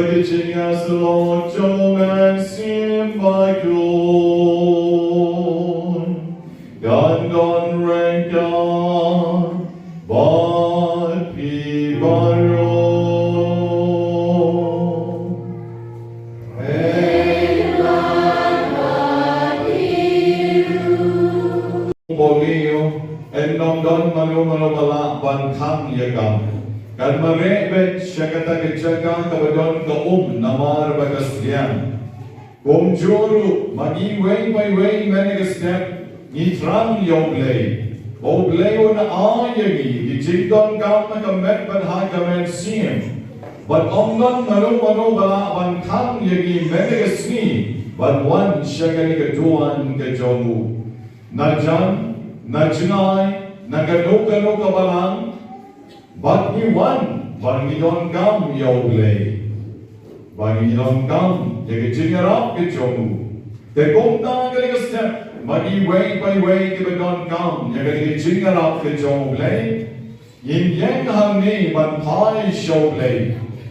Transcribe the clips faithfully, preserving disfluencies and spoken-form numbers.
Ka jingïasyllok jong u Mynsiem Bakhuid kan don ryngkat bad phi baroh. Ba ngi ïoh, yn ym don mano mano ba lah ban khang ïa ka kam. Kan mareh beit sha kata ka jaka kaba don ka um namar ba ka sliang. Kumjuh ruh ma ngi iwei pa iwei mynne ka step ngi thrang ïa U Blei, ba U Blei un ai ïa ngi ki jingdonkam ha ka met bad ha ka mynsiem. Bad ym don mano mano ba lah ban khang ïa ngi mynne ka sngi ban wan sha kane ka duwan ka jong u. Na jan, na jngai, na kano kano ka balang, bad ngi wan, bad ngi donkam ïa U Blei. Bad ngi donkam ïa ka jingïarap ka jong u. Te kumta kane ka step, ma ngi iwei pa iwei kiba donkam ïa kane ka jingïarap ka jong U Blei. Ngin ïeng hangne ban phai sha U Blei,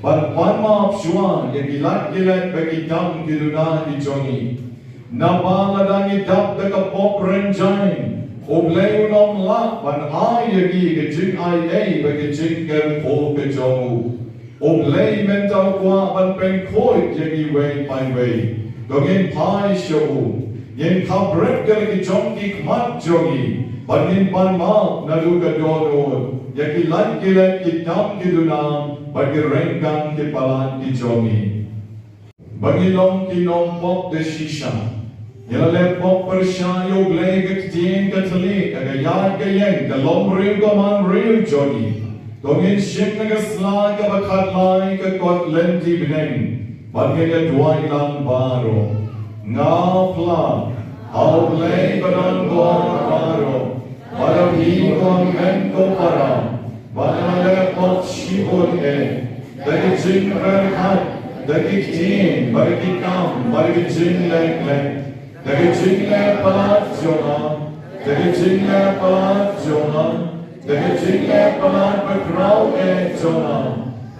ban pan map shuwa ïa ki lad ki lait bad ki kam ki duna ki jong ngi. Naba lada ngi dap da ka pop rynjang, U Blei un ym lah ban ai ïa ngi ka jingai ei bad ka jingkyrkhu ka jong u. U Blei mynta u kwah ban pynkhuid ïa ngi iwei pa iwei. To ngin phai sha u. Ngin khapbret ïa la ki jong ki khmat jong ngi. Bad ngin pan map naduh ka dohnud ïa ki lad ki lait, ki kam ki duna bad ki ryngkang ki palat ki jong ngi. Ba ngin long ki nongpop da shisha. Ngi la leh pop pyrshah ïa U Blei, ka ktien, ka thylliej, ka ïaid ka ïeng, ka long briew, ka man briew jong ngi. To ngin shim na ka sla kaba khatlai, ka kot lynti bneng. Bad ngin ïa duwai lang baroh. Nga phla ha U Blei ba don bor baroh, ba la phi ko hynmen ko para, ba nga la leh pop shibun eh. Da ki jingpyrkhat, da ki ktien, bad da ki kam, bad da ki jingleh khleh. Da ki jingleh palat jong nga, da ki jingleh palat jong nga, da ki jingleh palat bakhraw eh jong nga.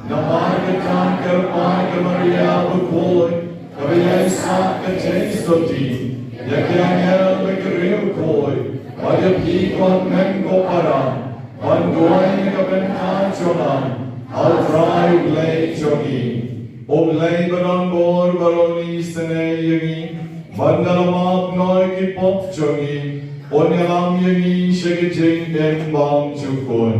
Namar kata kyrpad ïa ka Maria bakhuid, kaba ïaisah ka jingsotti, ïa ki angel bad ki riewkhuid, bad ïa phi ko hynmen ko para, ban duwai na ka bynta jong nga ha U Trai U Blei jong ngi. U Blei ba don bor baroh un isynei ïa ngi, ban da la map noh ïa ki pop jong ngi, un ïalam ïa ngi sha ka jingim bymjukut.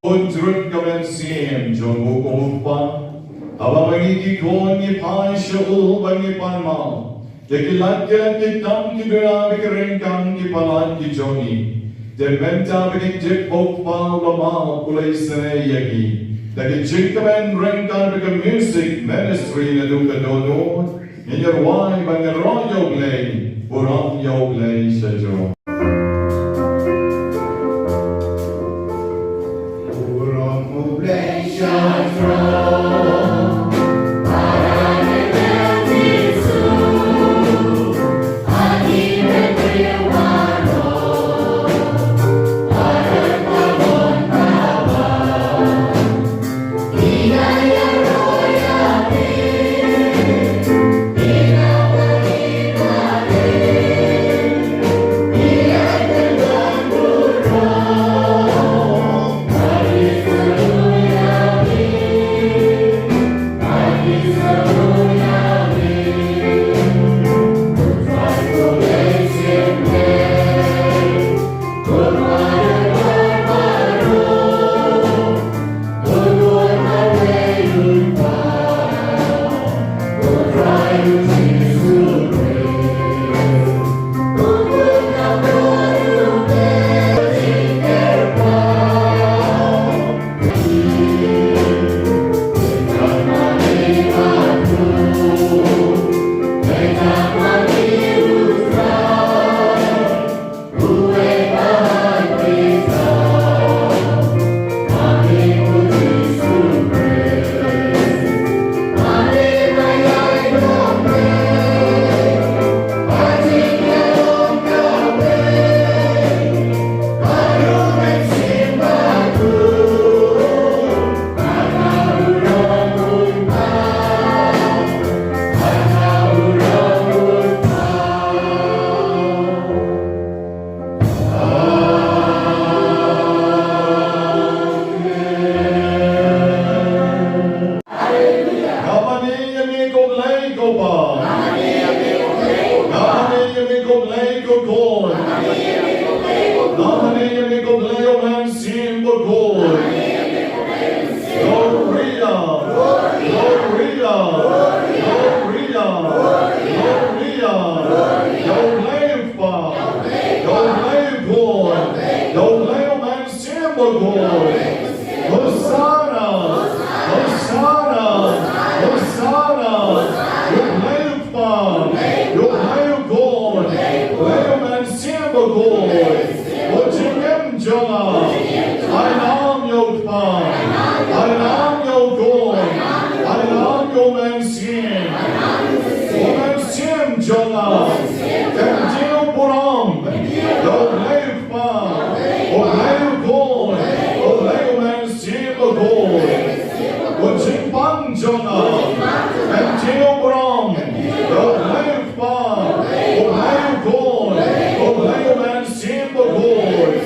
Khun jrut ka mynsiem jong u kum u kpa, haba ma ngi ki khun ngi phai sha u bad ngi pan map ïa ki lad ki lait, ki tam ki duna bad ki ryngkang ki palat ki jong ngi. Te mynta ba ngi tip ba u Kpa u la map, u la isynei ïa ngi da ki jingkmen ryngkat bad ka music ministry naduh ka dohnud, ngin ïarwai ban ïaroh ïa U Blei, burom ïa U Blei sha jrong. Burom U Blei sha jrong. Nga mane ïa me ko Blei ko Pa. Nga mane ïa me ko Blei ko Khun. Nga mane ïa me ko Blei U Mynsiem Bakhuid. Gloria, Gloria, Gloria, Gloria. Ïa U Blei u Kpa, ïa U Blei u Khun, ïa U Blei U Mynsiem Bakhuid. Hosana, Hosana, Hosana. Ïa U Blei u Kpa, ïa U Blei u Khun, ïa U Blei U Mynsiem Bakhuid. Ko jingim jong nga, ai nam ïa U Kpa, ai nam ïa U Khun, ai nam ïa U Mynsiem. U Mynsiem jong nga, kan dei u burom ïa U Blei u Kpa, U Blei u Khun, U Blei U Mynsiem Bakhuid. Ko jingpang jong nga, kan dei u burom ïa U Blei u Kpa, U Blei u Khun, U Blei U Mynsiem Bakhuid.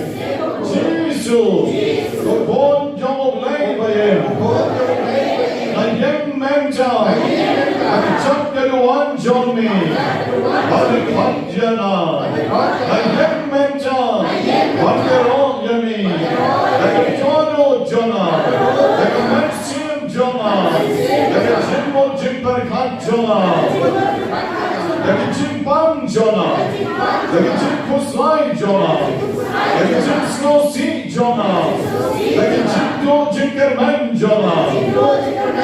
Jisu, ko Khun jong U Blei ba im. Nga ïeng mynta ha ka jaka duwan jong me, ha ka khmat jong nga. Nga ïeng mynta ban ïaroh ïa me, ha ka jingïaroh jong nga, ha ka mynsiem jong nga, ha ka jingmut jingpyrkhat jong nga, ha ka jingpang jong nga, ha ka jingkhuslai jong nga, ha ka jingsngewsih jong nga, ha ka jingduh jingkyrmen jong nga.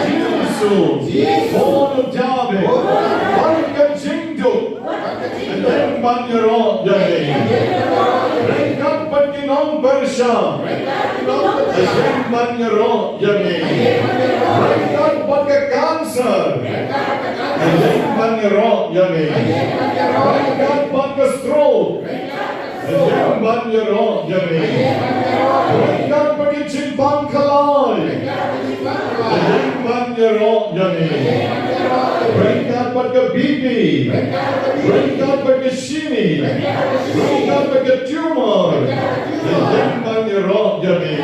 Jisu, Khun u Dabid, bad ka jingduh, nga ïeng ban ïaroh ïa me. Ryngkat bad ki nongpyrshah, nga ïeng ban ïaroh ïa me. Ryngkat bad ka cancer, nga ïeng ban ïaroh ïa me. Ryngkat bad ka stroke, nga ïeng ban ïaroh ïa me. Ryngkat bad ki jingpang khalai, nga ïeng ban ïaroh ïa me. Ryngkat bad ka B P, ryngkat bad ka shini, ryngkat bad ka tumor, nga ïeng ban ïaroh ïa me.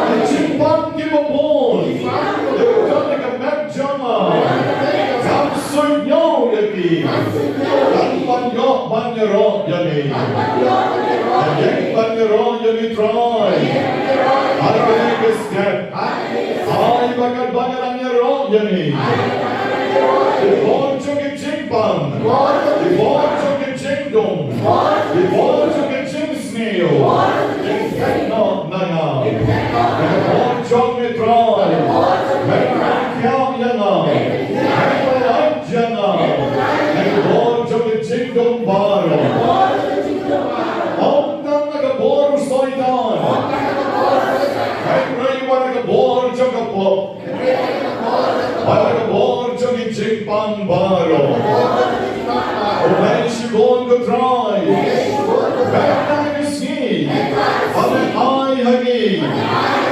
Ki jingpang kiba bun, ïa ka met jong nga, ngam suidñiew ïa ki. Ngan ban ïoh ban ïaroh ïa me. Nga ïeng ban ïaroh ïa me Trai. Ha kane ka step, ai ba ngan ban ïaroh ïa me. Ki bor jong ki jingpang, ki bor jong ki jingdum, ki bor jong ki jingsniew,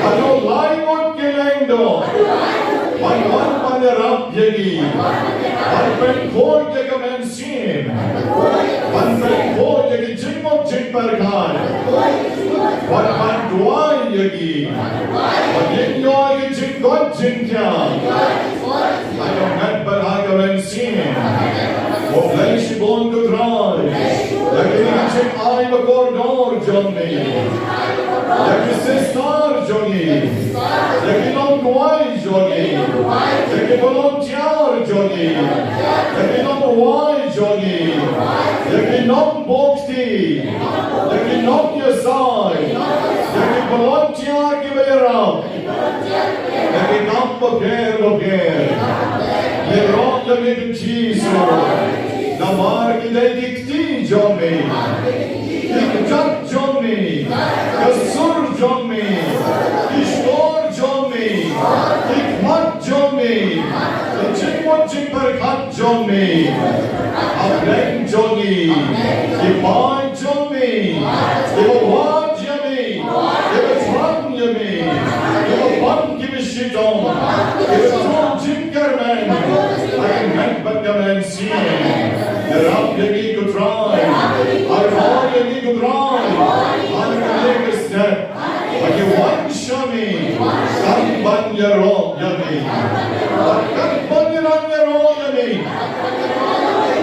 Haduh lai ngut ki lyngdoh ban wan ban ïarap ïa ngi, ban pynkhuid ïa ka mynsiem, ban pynkhuid ïa ki jingmut jingpyrkhat, ban ban duwai ïa ngi, ban ïoh ïa ki jingkoit jingkhiah. Ai ong ngan bad ha ka mynsiem. Ko Blei shibun ko Trai. Ïa kine ki jingai ba kordor jong me, ïa ki sister jong me, ïa ki nongduwai jong me, ïa ki volunteer jong me, ïa ki nongduwai jong me, ïa ki nongbakti, ïa ki nongïasaid, ïa ki volunteer kiba ïarap. Ïa ki kam bapher bapher. Ïaroh ïa me ko Jisu. Namar ki dei ki kti jong me, ki kjat jong me, ka sur jong me, ki shkor jong me, ki khmat jong me, ki jingmut jingpyrkhat jong me. Ha pleng jong ngi, ki paid jong me, kiba wad ïa me, kiba thrang ïa me, kiba pang kiba shitom, kiba thrang jingkyrmen ha ka met bad ka mynsiem. Ïarap ïa ngi ko Trai, ïarap ïa ngi ko Trai ha kane ka step. Ba ki wan sha me, kam ban ïaroh ïa me, kam ban ïaroh ïa me.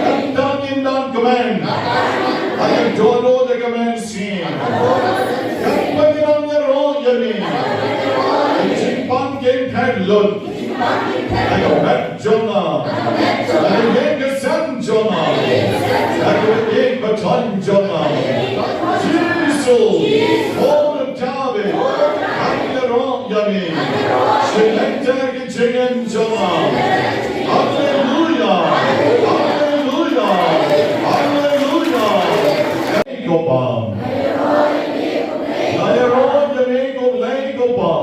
Kata ngin dang kmen, ha ka dohnud ka mynsiem. Kam ban ïaroh ïa me. Ki jingpang kin phet lut ha ka met jong nga, ha ka ïing ka sem jong nga, ha ka ïing ka sem jong nga. Jisu, Khun u David, ngan ïaroh ïa me. Sha lynter ki jingim jong nga. Haleluya, haleluya, haleluya. Ko Kpa. Nga ïaroh ïa me ko Blei ko Kpa.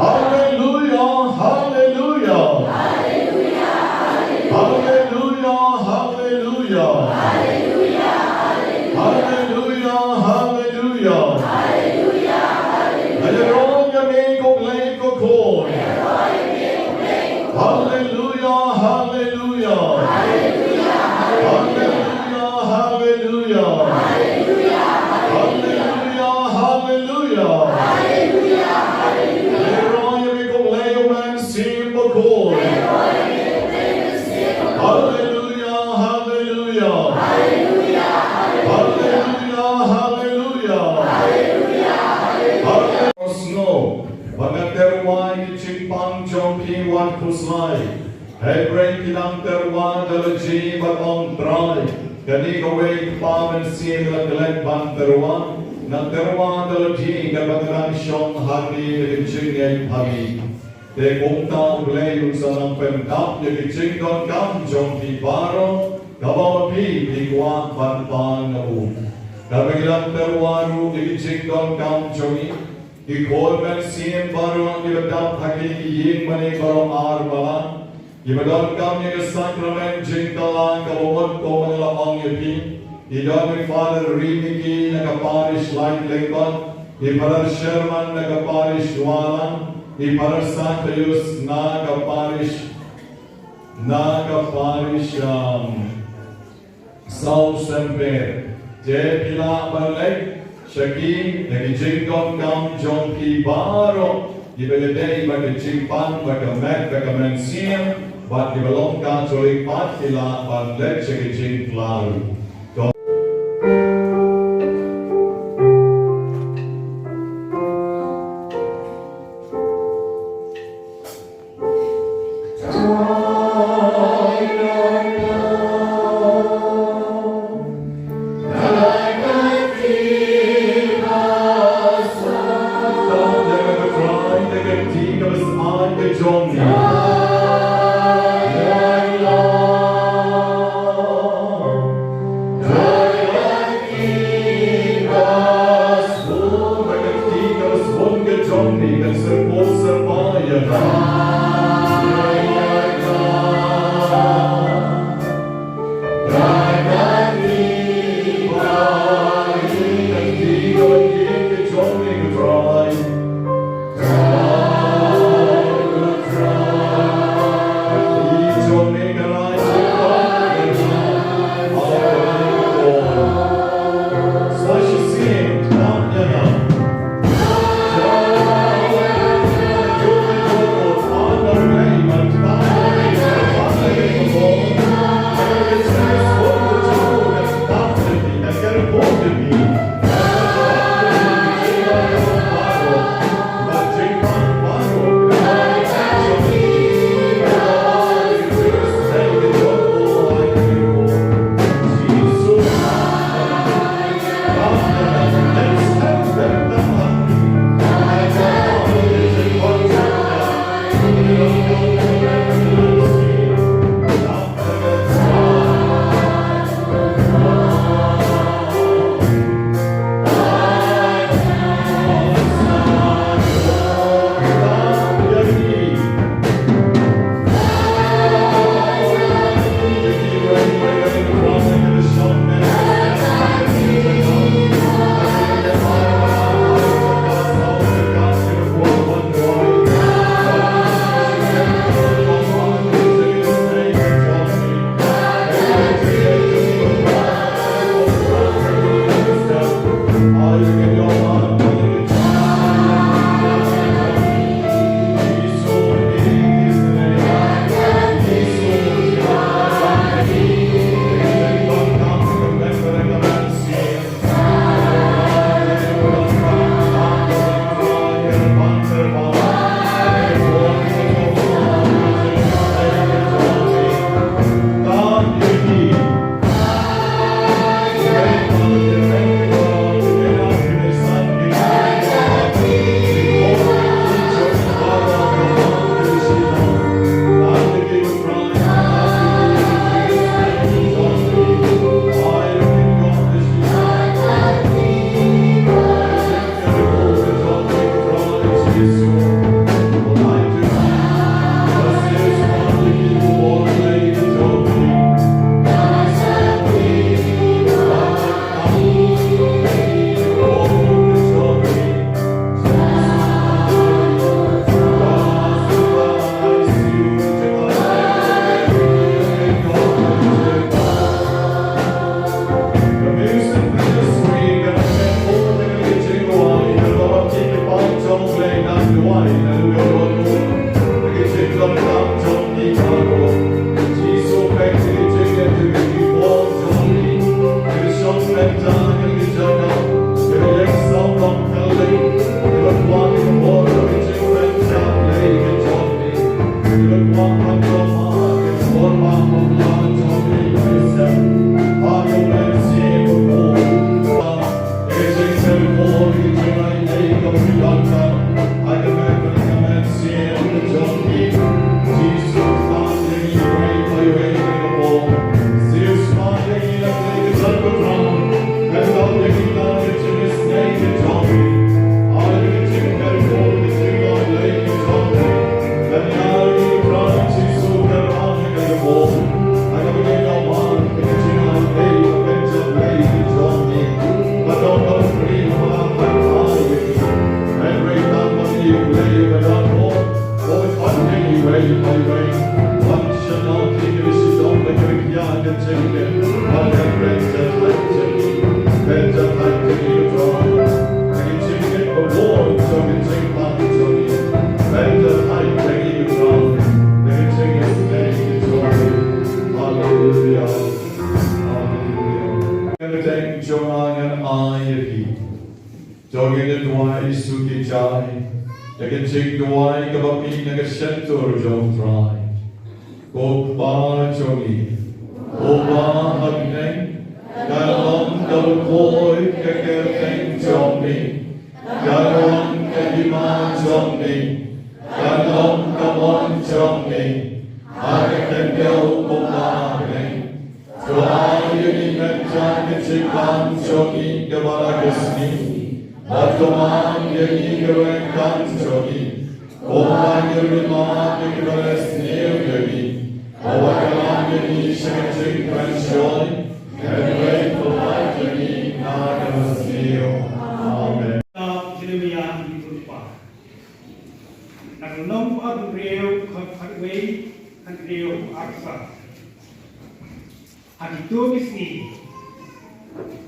Haleluya, haleluya. Haleluya, haleluya. Haleluya, haleluya. Nga ïaroh ïa me ko Blei ko Khun. Haleluya, haleluya. Haleluya, haleluya. Haleluya, haleluya. Ïaroh ïa me ko Blei u Mynsiem Bakhuid. Haleluya, haleluya. Haleluya, haleluya. Haleluya. Sngewbha ban tyrwa ïa ki jingpang jong phi wat khuslai. Hynrei ki dang tyrwa da lade bad ong, Trai, kane kawei ka kpa mynsiem la klet ban tyrwa, nga tyrwa da lade katba nga dang shong hangne da ka jingngeit ha me. Te kumta U Blei un sa nang pyndap ïa ki jingdonkam jong phi baroh kaba ma phi phi kwah ban pan na u. Katba ngi dang tyrwa ruh ïa ki jingdonkam jong ngi, ki khun mynsiem baroh kiba dap ha kine ki ïing mane baroh ar balang, kiba donkam ïa ka sakramen jingkylla kaba mut kumba nga la ong ïa phi. Ki don i Father Rimiki na ka parish Laitlyngot, i Father Sherman na ka parish Wahlang, i Father Zacchaeus na ka parish, na ka parish, um, South Sempere. Te phi lah ban leit sha ki da ki jingdonkam jong phi baroh, kiba ïadei bad ka jingpang bad ka met bad ka mynsiem, bad kiba long Katholik pat ki lah ban leit sha ki jingkylla ruh. jong nga ngan ai ïa phi. To ngin ïa duwai suk ïa ka jingduwai kaba mih na ka shyntur jong U Trai. Ko Kpa jong ngi, uba ha bneng, kan long kaba khuid ka kyrteng jong me, kan long ka hima jong me, kan long ka mon jong me ha ka khyndew kumba ha bneng. To ai ïa ngi mynta ka jingpang jong ngi kaba la ka sngi, bad to man ïa ngi ka ryngkat jong ngi, kumba ngi ruh ngi man ïa kiba la sniew ïa ngi. Wat ïalam ïa ngi sha ka jingpynshoi, hynrei pynlait ïa ngi na kaba sniew. Amen. Kitab Jeremaïah, na ka lynnong ba arphew, khat khatwei, khathynriew, arphew. Ha kito ki sngi,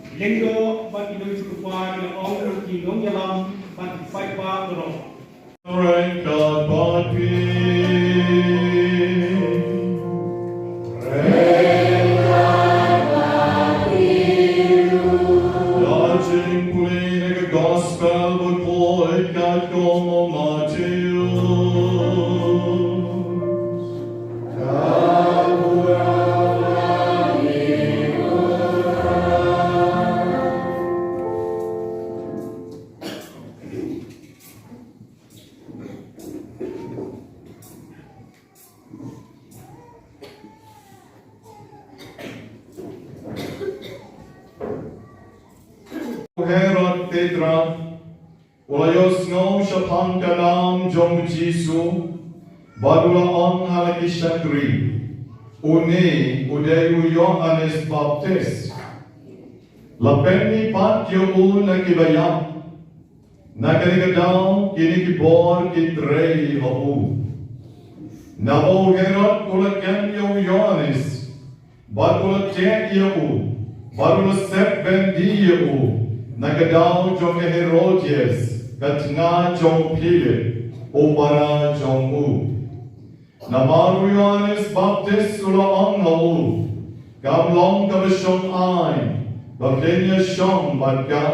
ki lyngdoh bad ki nongïathuhlypa ki la ong ïa ki nongïalam bad ki paidbah baroh. Ryngkat bad phi. Ryngkat bad phi ruh. Da jingpule na ka Gospel bakhuid katkum u Mathaios. U Herod Tetrarch u la ïohsngew shaphang ka nam jong u Jisu, bad u la ong ha la ki shakri, une u dei u Ïoannis Baptist. La pynmih pat ïa u na kiba ïap. Na kane ka daw kine ki bor ki trei ha u. Naba u Herod u la kem ïa u Ïoannis, bad u la teh ïa u, bad u la sep byndi ïa u, na ka daw jong ka Herodias, ka tnga jong u Philip, u para jong u. Namar u Ïoannis Baptist u la ong ha u, kam long kaba shong aiñ ba phin ïashong bad ka.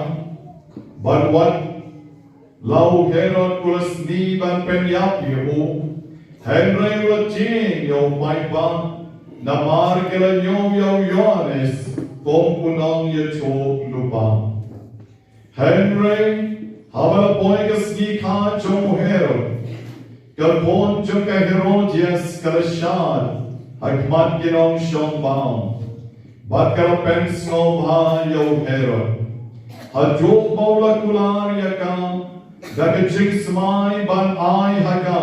Bad wat la u Herod u la sni ban pynïap ïa u, hynrei u la jied ïa u paidbah, namar ki la ñiew ïa u Ïoannis kum u nongïathuhlypa. Hynrei haba la poi ka sngi kha jong u Herod, ka khun jong ka Herodias ka la shad ha khmat ki nongshong bam, bad ka la pynsngewbha ïa u Herod. Haduh ba u la kular ïa ka da ka jingsmai ban ai ha ka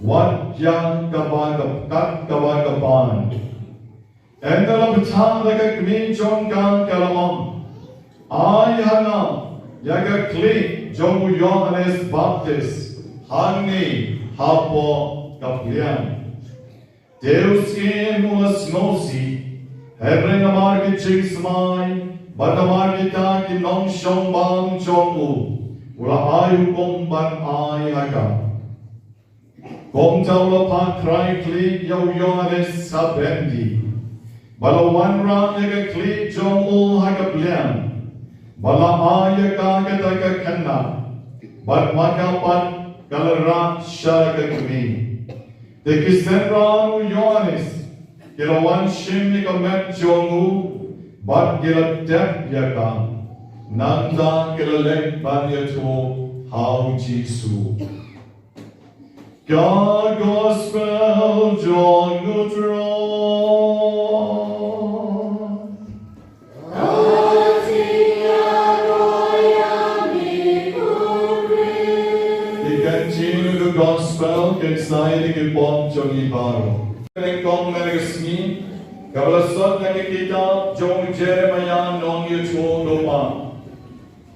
wat ïa kaba ka, kat kaba ka pan. Ynda la bthah da ka kmie jong ka, ka la ong, ai ha nga ïa ka khlieh jong u Ïoannis Baptist hangne hapoh ka pliang. Te u syiem u la sngewsih, hynrei namar ki jingsmai bad namar kita ki nongshong bam jong u, u la ai hukum ban ai ha ka. Kumta u la phah khrai khlieh ïa u Ïoannis ha byndi, bad la wanrah ïa ka khlieh jong u ha ka pliang, bad la ai ïa ka kata ka khynnah, bad ma ka pat ka la rah sha ka kmie. Te ki synran u Ïoannis ki la wan shim ïa ka met jong u, bad ki la tep ïa ka. Nangta ki la leit ban ïathuh ha u Jisu. Ka Gospel jong u Trai. Ki ktien jong ka Gospel kin sa ïa ki bym jong ngi baroh. Ka nyngkong na ka sngi kaba la sot na ka kitab jong u Jeremaïah nongïathuhlypa.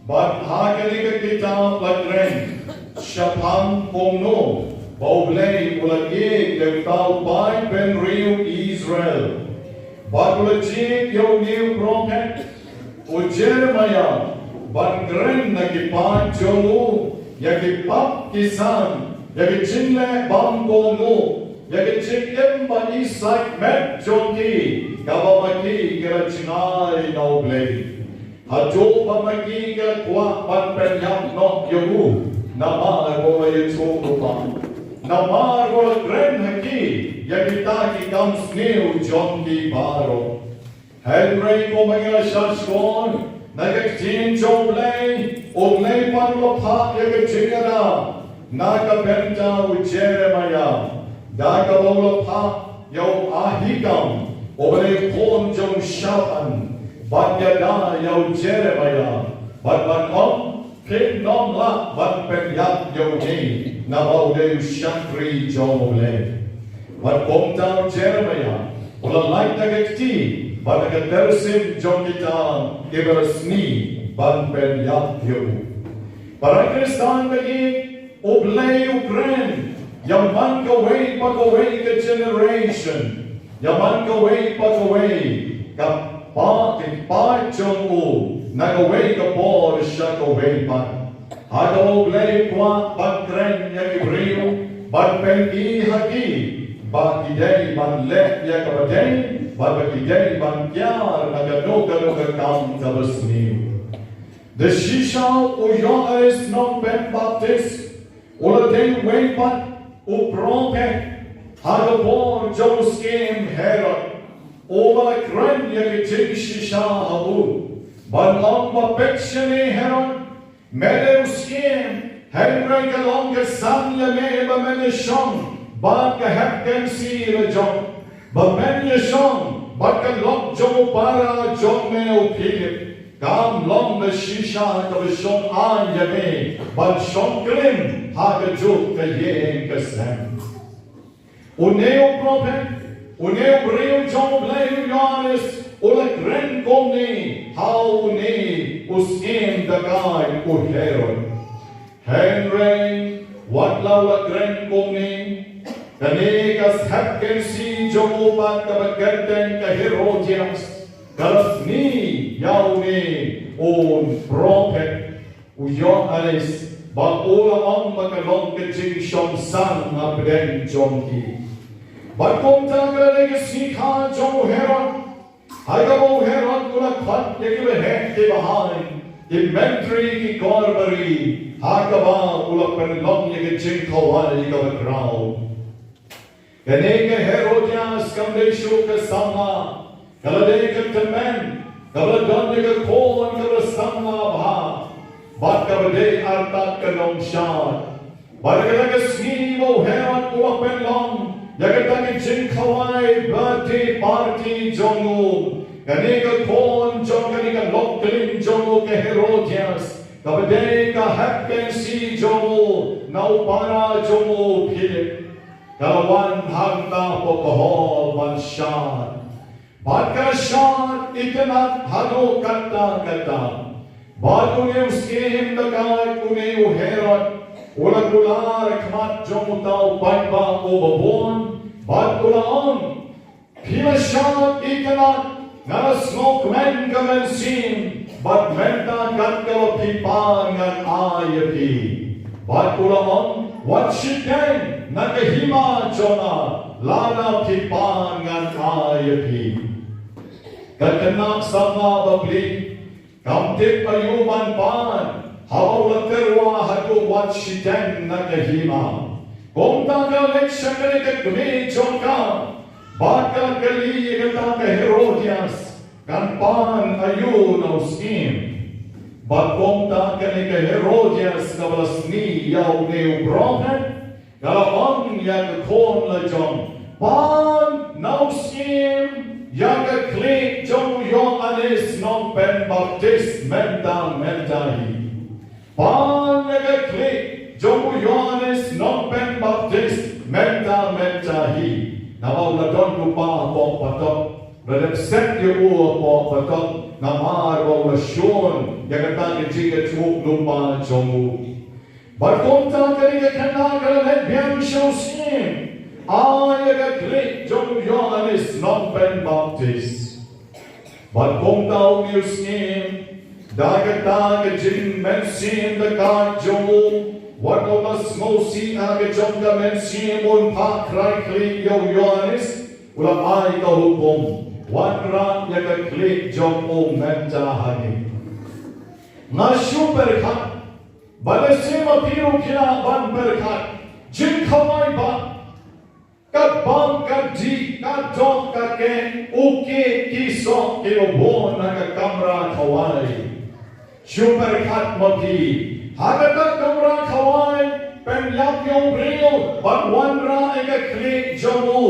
Bad ha kane ka kitab la kren shaphang kumno ba U Blei u la ïeit ïa uta u paidbynriew Israel. Bad u la jied ïa une u prophet u Jeremaïah ban kren na ki paid jong u ïa ki pap ki san, ïa ki jingleh bymkohnguh, ïa ki jingim ba isait met jong ki, kaba ma ki ki la jngai na U Blei. Haduh ba ma ki ki la kwah ban pynïap noh ïa u, namar ba u la ïathuh lypa, namar ba u la kren ha ki ïa kita ki kam sniew jong ki baroh. Hynrei kumba ngi la shah shkor, na ka ktien jong U Blei, U Blei pat u la phah ïa ka jingïada na ka bynta u Jeremaïah, da kaba u la phah ïa u Ahikam, uba dei u khun jong u Shaphan, ban ïada ïa u Jeremaïah, bad ban ong, phin ym lah ban pynïap ïa une, naba u dei u shakri jong U Blei. Bad kumta u Jeremaïah u la lait na ka kti bad na ka tyrsim jong kita kiba la sniew ban pynïap ïa u. Para Khristan ba ïeit, U Blei u kren ïa man kawei pa kawei ka generation, ïa man kawei pa kawei ka paid, ka paid jong u, na kawei ka por sha kawei pat. Haba U Blei u kwah ban kren ïa ki briew, ban pyni ha ki ba ki dei ban leh ïa kaba dei, bad ba ki dei ban kiar na kano kano ka kam kaba sniew. Da shisha u Ïoannis Nongpynbaptis u la dei uwei pat u prophet ha ka por jong u syiem Herod, uba la kren ïa ka jingshisha ha u, ban ong ba peit shane Herod, me dei u syiem, hynrei ka long ka san ïa me ba men ïashong bad ka hepkynsi la jong, ba men ïashong bad ka lok jong u para jong me u Philip. Kam long ba shisha kaba shong aiñ ïa me ban shong klim ha kajuh ka ïing ka sem. Une u prophet, une u briew jong U Blei u Ïoannis, u la kren kumne ha une u syiem dakaid u Herod. Hynrei wat la u la kren kumne, kane ka hepkynsi jong u pat kaba kyrteng ka Herodias ka la sniew ïa une u prophet u Ïoannis, ba u la ong ba ka long ka jingshong sang hapdeng jong ki. Bad kumta ka la dei ka sngi kha jong u Herod, ha kaba u Herod u la khot ïa ki baheh ki bahaiñ, ki myntri ki korbari, ha kaba u la pynlong ïa ka jingkhawai kaba khraw. Kane ka Herodias kam dei shuh ka samla, ka la dei ka tymmen, kaba la don ïa ka khun kaba la samla bha, bad kaba dei artat ka nongshad. Bad ha kata ka sngi ba u Herod u la pynlong ïa kata ka jingkhawai birthday party jong u, kane ka khun jong kane ka lok klim jong u ka Herodias, kaba dei ka hepkynsi jong u na u para jong u Philip, ka la wan hangta hapoh ka hall ban shad. Bad ka la shad itynnad haduh katta katta. Bad une u syiem dakaid, une u Herod, u la kular ha khmat jong uta u paidbah uba bun, bad u la ong, phi la shad itynnad, nga la sngewkmen ka mynsiem, bad mynta kat kaba phi pan ngan ai ïa phi. Bad u la ong, wat shiteng na ka hima jong nga, lada phi pan ngan ai ïa phi. Ka khynnah samla bablei kam tip aïu ban pan, haba u la tyrwa haduh wat shiteng na ka hima. Kumta ka la leit sha kane ka kmie jong ka, bad ka la kylli ïa kata ka Herodias, kan pan aïu na u syiem. Bad kumta kane ka Herodias kaba la sniew ïa une u prophet, ka la ong ïa ka khun la jong, pan na u syiem ïa ka khlieh jong u Ïoannis Nongpynbaptis mynta mynta hi. Pan ïa ka khlieh jong u Ïoannis Nongpynbaptis mynta mynta hi. Naba u la don lypa hapoh patok, u la dep set ïa u hapoh patok, namar ba u la shun ïa kata ka jingïathuhlypa jong u. Bad kumta kane ka khynnah ka la leit biang sha u syiem, ai ïa ka khlieh jong u Ïoannis Nongpynbaptis. Bad kumta une u syiem, da kata ka jingmynsiem dakaid jong u, wat u la sngewsih ha ka jong ka mynsiem un phah khrai khlieh ïa u Ïoannis, u la ai ka hukum, wan rah ïa ka khlieh jong u mynta hangne. Nga shu pyrkhat ba lehse ma phi ruh phi lah ban pyrkhat, jingkhawai ba ka bam, ka dih, ka dok, ka keh, u keh, ki soh kiba bun ha ka kamra khawai. Shu pyrkhat ma phi, ha kata ka kamra khawai pynïap ïa u briew bad wanrah ïa ka khlieh jong u.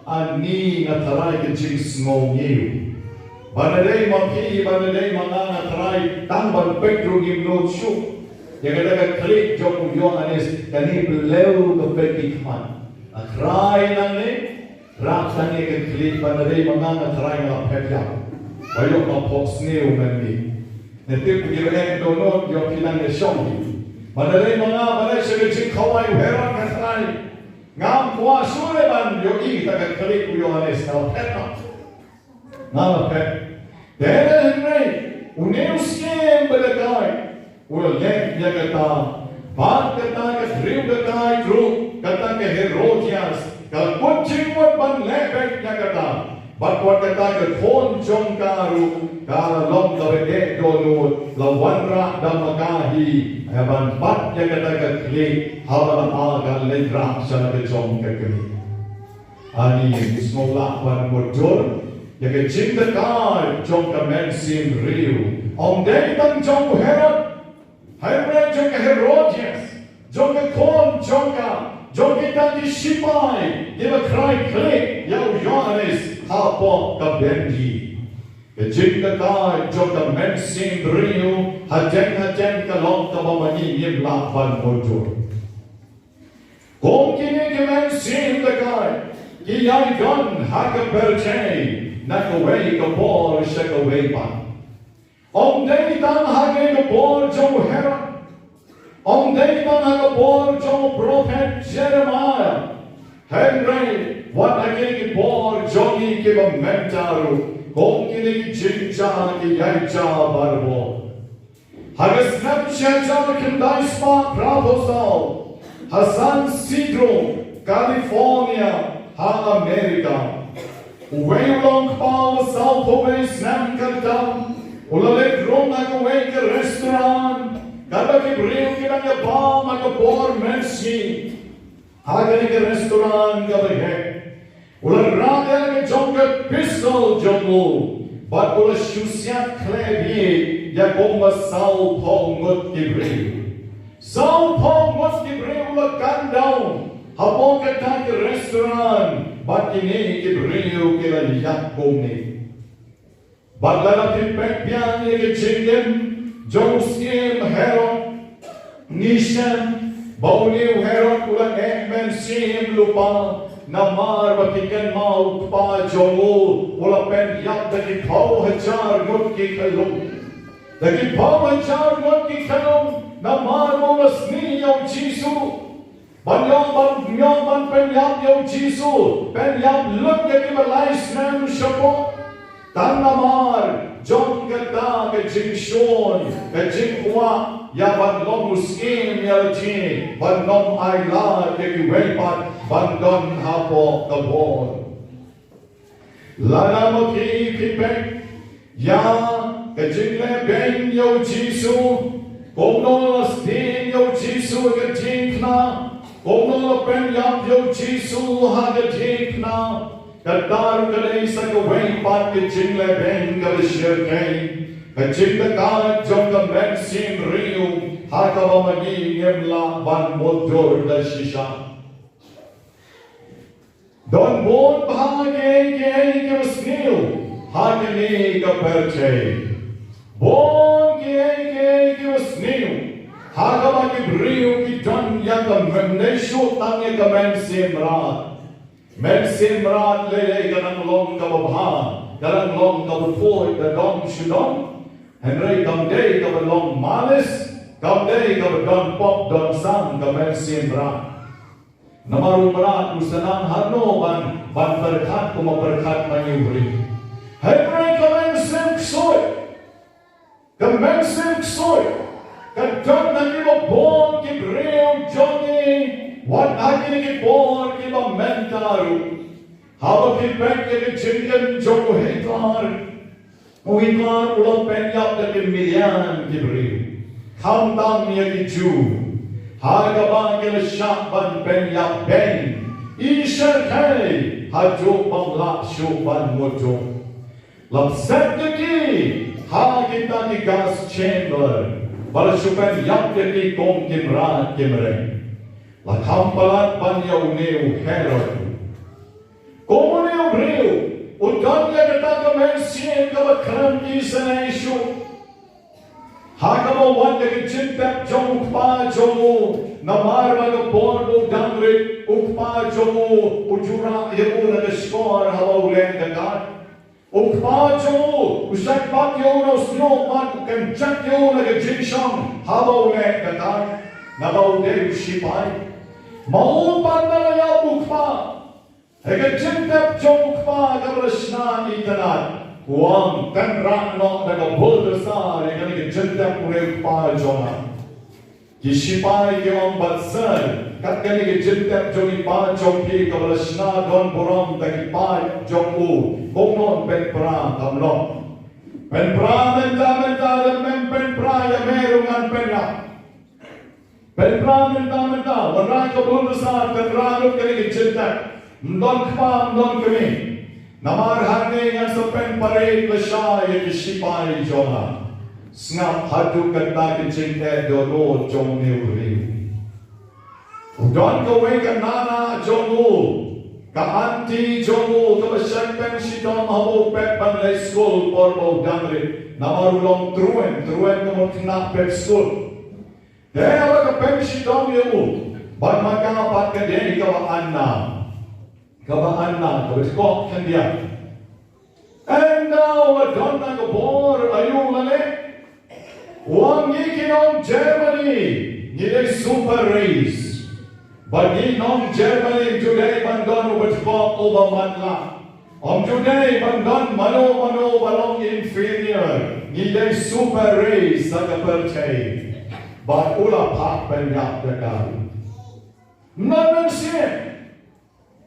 Ani nga tharai ka jingsngewsih. Ba na dei ma phi, ba na dei ma nga, nga tharai tang ban peit ruh ngim nud shuh ïa kata ka khlieh jong u Ïoannis. Kane pynlew ka peit ki khmat. Nga tharai nangne, rah tang ïa ka khlieh, ba na dei ma nga, nga tharai nga la phet ïap. Ba ïoh ma phohsniew mynne. Nga tip ki ba eh dohnud ïoh phi nang ïa shong hi. Ba na dei ma nga, ba na dei sha ka jingkhawai u Herod, nga tharai ngam kwah shuh re ban ïohi ïa ka khlieh u Ïoannis, nga la phet noh. Nga la phet. Te hynrei une u syiem badakaid u la leh ïa kata. Bad kata ka briew dakaid ruh, kata ka Herodias, ka la kut jingmut ban leh beit ïa kata. Bad wat kata ka khun jong ka ruh ka la long kaba eh dohnud, la wanrah da ma ka hi ïa ban bat ïa kata ka khlieh haba la ap ka leit rah sha la ka jong ka khlieh. Ani, sngew lah ban mutdur ïa ka jingdakaid jong ka mynsiem briew. Ym dei tang jong u Herod, hynrei jong ka Herodias, jong ka khun jong ka, jong kita ki shipai kiba khrai khlieh ïa u Ïoannis hapoh ka bendi. Ka jingdakaid jong ka mynsiem briew hadien hadien ka long kaba ma ngi ngim lah ban mutdur. Kum kine ki mynsiem dakaid ki ïai don ha ka pyrthei na kawei ka por sha kawei pat. Ym dei tang ha kane ka por jong u Herod, ym dei tang ha ka por jong u prophet Jeremiah, hynrei wat ha kine ki por jong ngi kiba mynta ruh, kum kine ki jingjia ki ïai jia barabor. Ha ka snem shi hajar khyndai spah phra phew saw, ha San Ysidro, California, ha America, uwei u longkpa uba saw phew wei snem ka tam u la leit rung ha kawei ka restaurant katba ki briew ki dang ïabam ha ka por mynsngi. Ha kane ka restaurant kaba heh, u la rah ïa la ka jong ka pistol jong u bad u la shu siat khlem bieit ïa kumba saw phew ngut ki briew. Saw phew ngut ki briew u la cut down hapoh kata ka restaurant bad kine ki briew ki la ïap kumne. Bad lada phi peit biang ïa ka jingim jong u syiem Herod, ngi shem ba une u Herod u la eh mynsiem lypa, namar ba phi kynmaw u kpa jong u u la pynïap da ki phew hajar ngut ki khyllung. Da ki phew hajar ngut ki khyllung namar ba u la sniew ïa u Jisu. Ban ïoh, ban ïoh ban pynïap ïa u Jisu, pynïap lut ïa kiba lai snem shapoh. Tang namar jong kata ka jingshun, ka jingkwah ïa ban long u syiem ïa lade, ban ym ailad ïa kiwei pat ban don hapoh ka bor. Lada ma phi phi peit ïa ka jinglehbeiñ ïa u Jisu, kumno la sdien ïa u Jisu ha ka diengphna, kumno la pynïap ïa u Jisu ha ka diengphna, kata ruh ka dei sa kawei pat ka jinglehbeiñ kaba shyrkhei. Ka jingdakaid jong ka mynsiem briew ha kaba ma ngi ngim lah ban mutdur da shisha. Don bun bha kiei kiei kiba sniew ha kane ka pyrthei. Bun kiei kiei kiba sniew ha kaba ki briew ki don ïa ka mynsiem, shu tang ïa ka mynsiem mrad. Mynsiem mrad lei lei ka dang long kaba bha, ka dang long kaba khuid da dong shu dong. Hynrei kam dei kaba long malis, kam dei kaba don pop don sam ka mynsiem mrad. Namar u mrad u sa nang hano ban, ban pyrkhat kumba pyrkhat ma ngi u briew. Hynrei ka mynsiem ksuid, ka mynsiem ksuid ka don ha kiba bun ki briew jong ngi, wat ha kine ki por kiba mynta ruh. Haba phi peit ïa ka jingim jong u Hitler, U Hitler u la pynïap da ki million ki briew, khamtam ïa ki Jiw, ha kaba ki la shah ban pynïap beiñ, i shyrkhei, haduh bym lah shuh ban mutdur. La set ïa ki ha kita ki gas chamber, ba la shu pynïap ïa ki kum ki mrad ki mreng. La kham palat ban ïa une u Herod. Kum une u briew u don ïa kata ka mynsiem kaba khlem isynei shuh. Ha kaba u wan da ka jingtep jong u kpa jong u, namar ba ka por ba u dang rit, u kpa jong u u ju rah ïa u na ka shkor haba u leh ka kar. U kpa jong u u shait bat ïa u na u sniewbang, u kynjat ïa u na ka jingshong haba u leh ka kar, naba u dei u shipai. Ma u pat na la ïap u kpa. Ha ka jingtep jong u kpa kaba la shna itynnad, u ong, tynrah noh da ka bulldozer ïa kane ka jingtep une u kpa jong nga. Ki shipai ki ong, bad sir, kat kane ka jingtep jong i pa jong phi kaba la shna don burom da ki paid jong u, kumno yn pynpra, kam long. Pynpra mynta, mynta, lada mem pynpra ïa me ruh ngan pynïap. Pynpra mynta mynta, wanrah ka bulldozer, pynrah lut kane ka jingtep. Ym don kpa, ym don kmie. Namar hangne ngan sa pynparit lashai ïa ki shipai jong nga. Sngap haduh kata ka jingeh dohnud jong une u briew. U don kawei ka nana jong u, ka aunty jong u, kaba shait peng shitom haba u pep ban leit skul por ba u dang rit. Namar u long truant, truant ka mut khynnah pep skul. Te haba ka peng shitom ïa u, bad ma ka pat ka dei kaba Anna. Kaba Anna, kaba dei kong khyndiat. Ynda u la don na ka bor, aïu la leh? U ong, ngi ki nong Germany ngi dei super race. Bad ngi nong Germany ym ju dei ban don uba dei kong uba matlah. Ym ju dei ban don mano mano ba long inferior, ngi dei super race ha ka pyrthei. Bad u la phah pynïap da ka. Ym don mynsiem.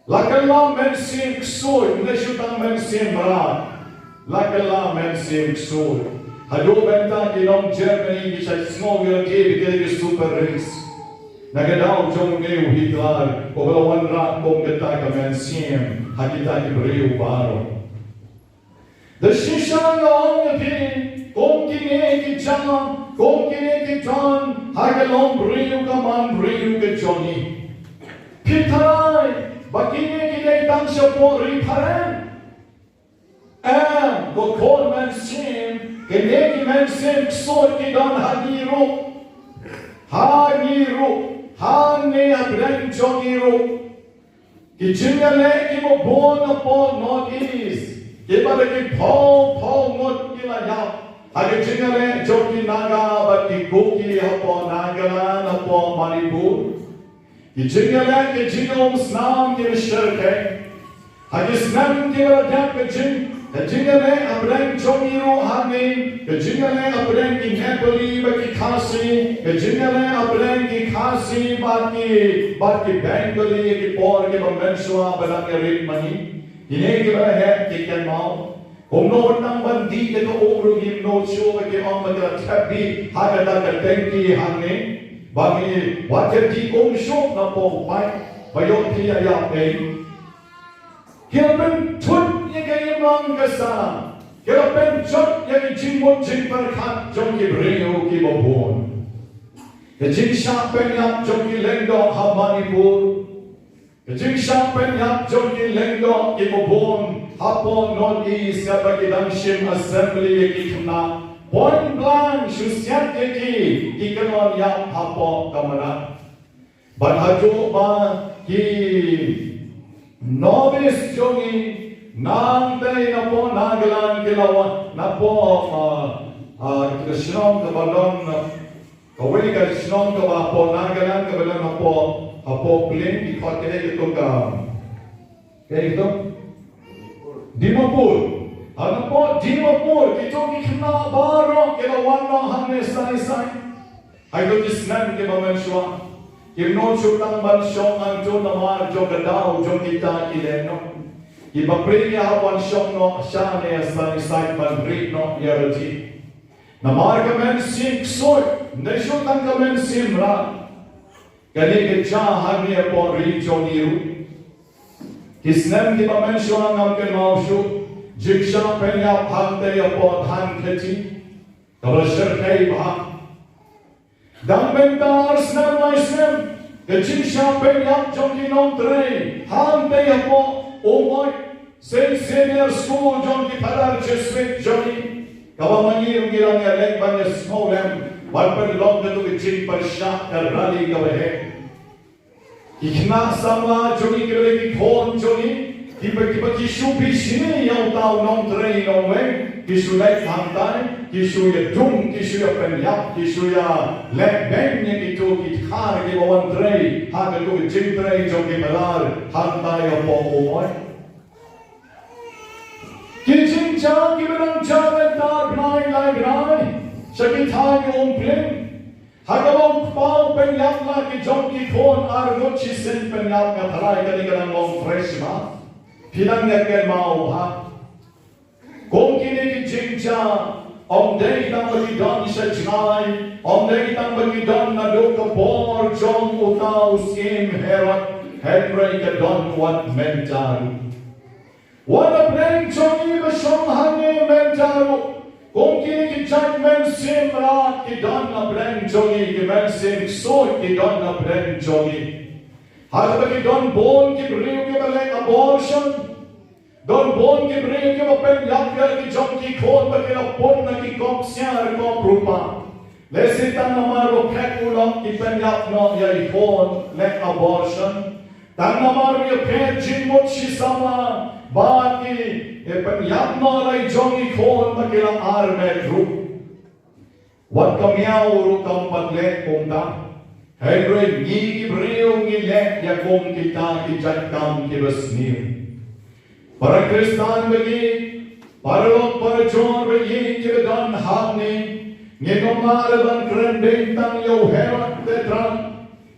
La kylla mynsiem ksuid, ym dei shu tang mynsiem mrad. La kylla mynsiem ksuid. Haduh mynta ki nong Germany ki shait sngew ïa ki ba ki dei ki super race. Na ka daw jong une u Hitler, uba la wanrah kum kata ka mynsiem ha kita ki briew baroh. Da shisha nga ong ïa phi, kum kine ki jam, kum kine ki don ha ka longbriew ka manbriew ka jong ngi. Phi tharai ba kine ki dei tang shapoh Ri Phareng? Em, ko khun mynsiem, kine ki mynsiem ksuid ki don ha ngi ruh. Ha ngi ruh, hangne hapdeng jong ngi ruh. Ki jingïaleh kiba bun hapoh North East, kiba da ki phew phew ngut ki la ïap ha ki jingïaleh jong ki Naga bad ki Kuki hapoh Nagaland, hapoh Manipur. Ki jingïaleh, ki jingïaumsnam kiba shyrkhei. Ha ki snem kiba la dep, ki jing, ki jingïaleh hapdeng jong ngi ruh hangne, ki jingïaleh hapdeng ki Nepali bad ki Khasi, ki jingïaleh hapdeng ki Khasi bad ki, bad ki Bengali ha ki por kiba mynshuwa ba dang ïarit ma ngi. Kine kiba la heh ki kynmaw. Kumno tang ban dih ïa ka um ruh ngim nud shuh, ba ki ong ba ki la thep bih ha kata ka tengki hangne. Ba ngi wat ïa dih um shuh na pdeng u paip ba ïoh phi ïa ïap ei. Ki la pynthut ïa ka imlang ka sahlang. Ki la pynjot ïa ka jingmut jingpyrkhat jong ki briew kiba bun. Ka jingshah pynïap jong ki lyngdoh ha Manipur. Ka jingshah pynïap jong ki lyngdoh kiba bun hapoh North East, katba ki dang shim assembly ïa ki khynnah. Point blank, shu siat ïa ki, ki kyllon ïap hapoh kamra. Bad haduh ba ki nobis jong ngi nangtei napoh Nagaland ki la wan, napoh, ah, ah, kita shnong kaba don, ah, kawei ka shnong kaba hapoh Nagaland kaba don hapoh, hapoh Pling, ki khot, ka dei kito ka, ka dei kito? Dimapur. Ha, napoh Dimapur, kito ki khynnah baroh ki la wan noh hangne shane shane. Ha kito ki snem kiba mynshuwa. Kim nud shuh tang ban shong hangto namar jong ka daw jong kita ki lehnoh. Kiba pyrshah ban shong noh shane ïa sa, i sait ban rit noh ïa la jong. Namar ka mynsiem ksuid, ne shu tang ka mynsiem mrad. Kane ka jia hangne hapoh ri jong ngi ruh. Ki snem kiba mynshuwa ngam kynmaw shuh, jingshah pynïap hangtei hapoh Dhankheti. Kaba shyrkhei bha. Dang mynta ar snem lai snem, ka jingshah pynïap jong ki nongtrei hangtei hapoh Umoi, Saint Xavier School jong ki Phadar Jesuit jong ngi. Kaba ma ngi ruh ngi la ïaleh ban ïasngewlem ban pynlong katu ka jingpyrshah ka rally kaba heh. Ki khynnah samla jong ngi, ki leh ki khun jong ngi, kiba, kiba ki shu bishni ïa uta u nongtrei nongwei, ki shu leit hangtai, ki shu ïadung, ki shu ïapynïap, ki shu ïaleh beiñ ïa kito ki dkhar kiba wan trei ha katu ka jingtrei jong ki Phadar hangtai hapoh Umoi. Ki jingjia kiba dang jia mynta bnai lai bnai sha ki thaiñ Umpling. Ha kaba u kpa u pynïap la ki jong ki khun ar ngut shisien pynïap, nga tharai kane ka dang long fresh ma. Phi dang ïa kynmaw ha. Kum kine ki jingjia, ym dei tang ba ki don sha jngai, ym dei tang ba ki don naduh ka por jong uta u syiem Herod, hynrei ka don wat mynta ruh. Wat na pdeng jong ngi ba shong hangne mynta ruh. Kum kine ki jait mynsiem mrad ki don na pdeng jong ngi, ki mynsiem ksuid ki don na pdeng jong ngi. Ha kaba ki don bun ki briew kiba leh abortion. Don bun ki briew kiba pynïap ïa ki jong ki khun ba ki la pun na ki kop ksiar kop rupa. Lehse tang namar ba phet u lok ki pynïap noh ïa i khun, leh abortion. Tang namar ba ïa phet jingmut shi samla ba ki ïa pynïap noh la i jong i khun ba ki la armet ruh. Wat ka miaw ruh kam pat leh kumta. Hynrei ngi ki briew ngi leh ïa kum kita ki jait kam kiba sniew. Para Khristan ba ïeit, para lok para jor ba ïeit kiba don hangne, ngim lah ban kren beiñ tang ïa u Herod te trai.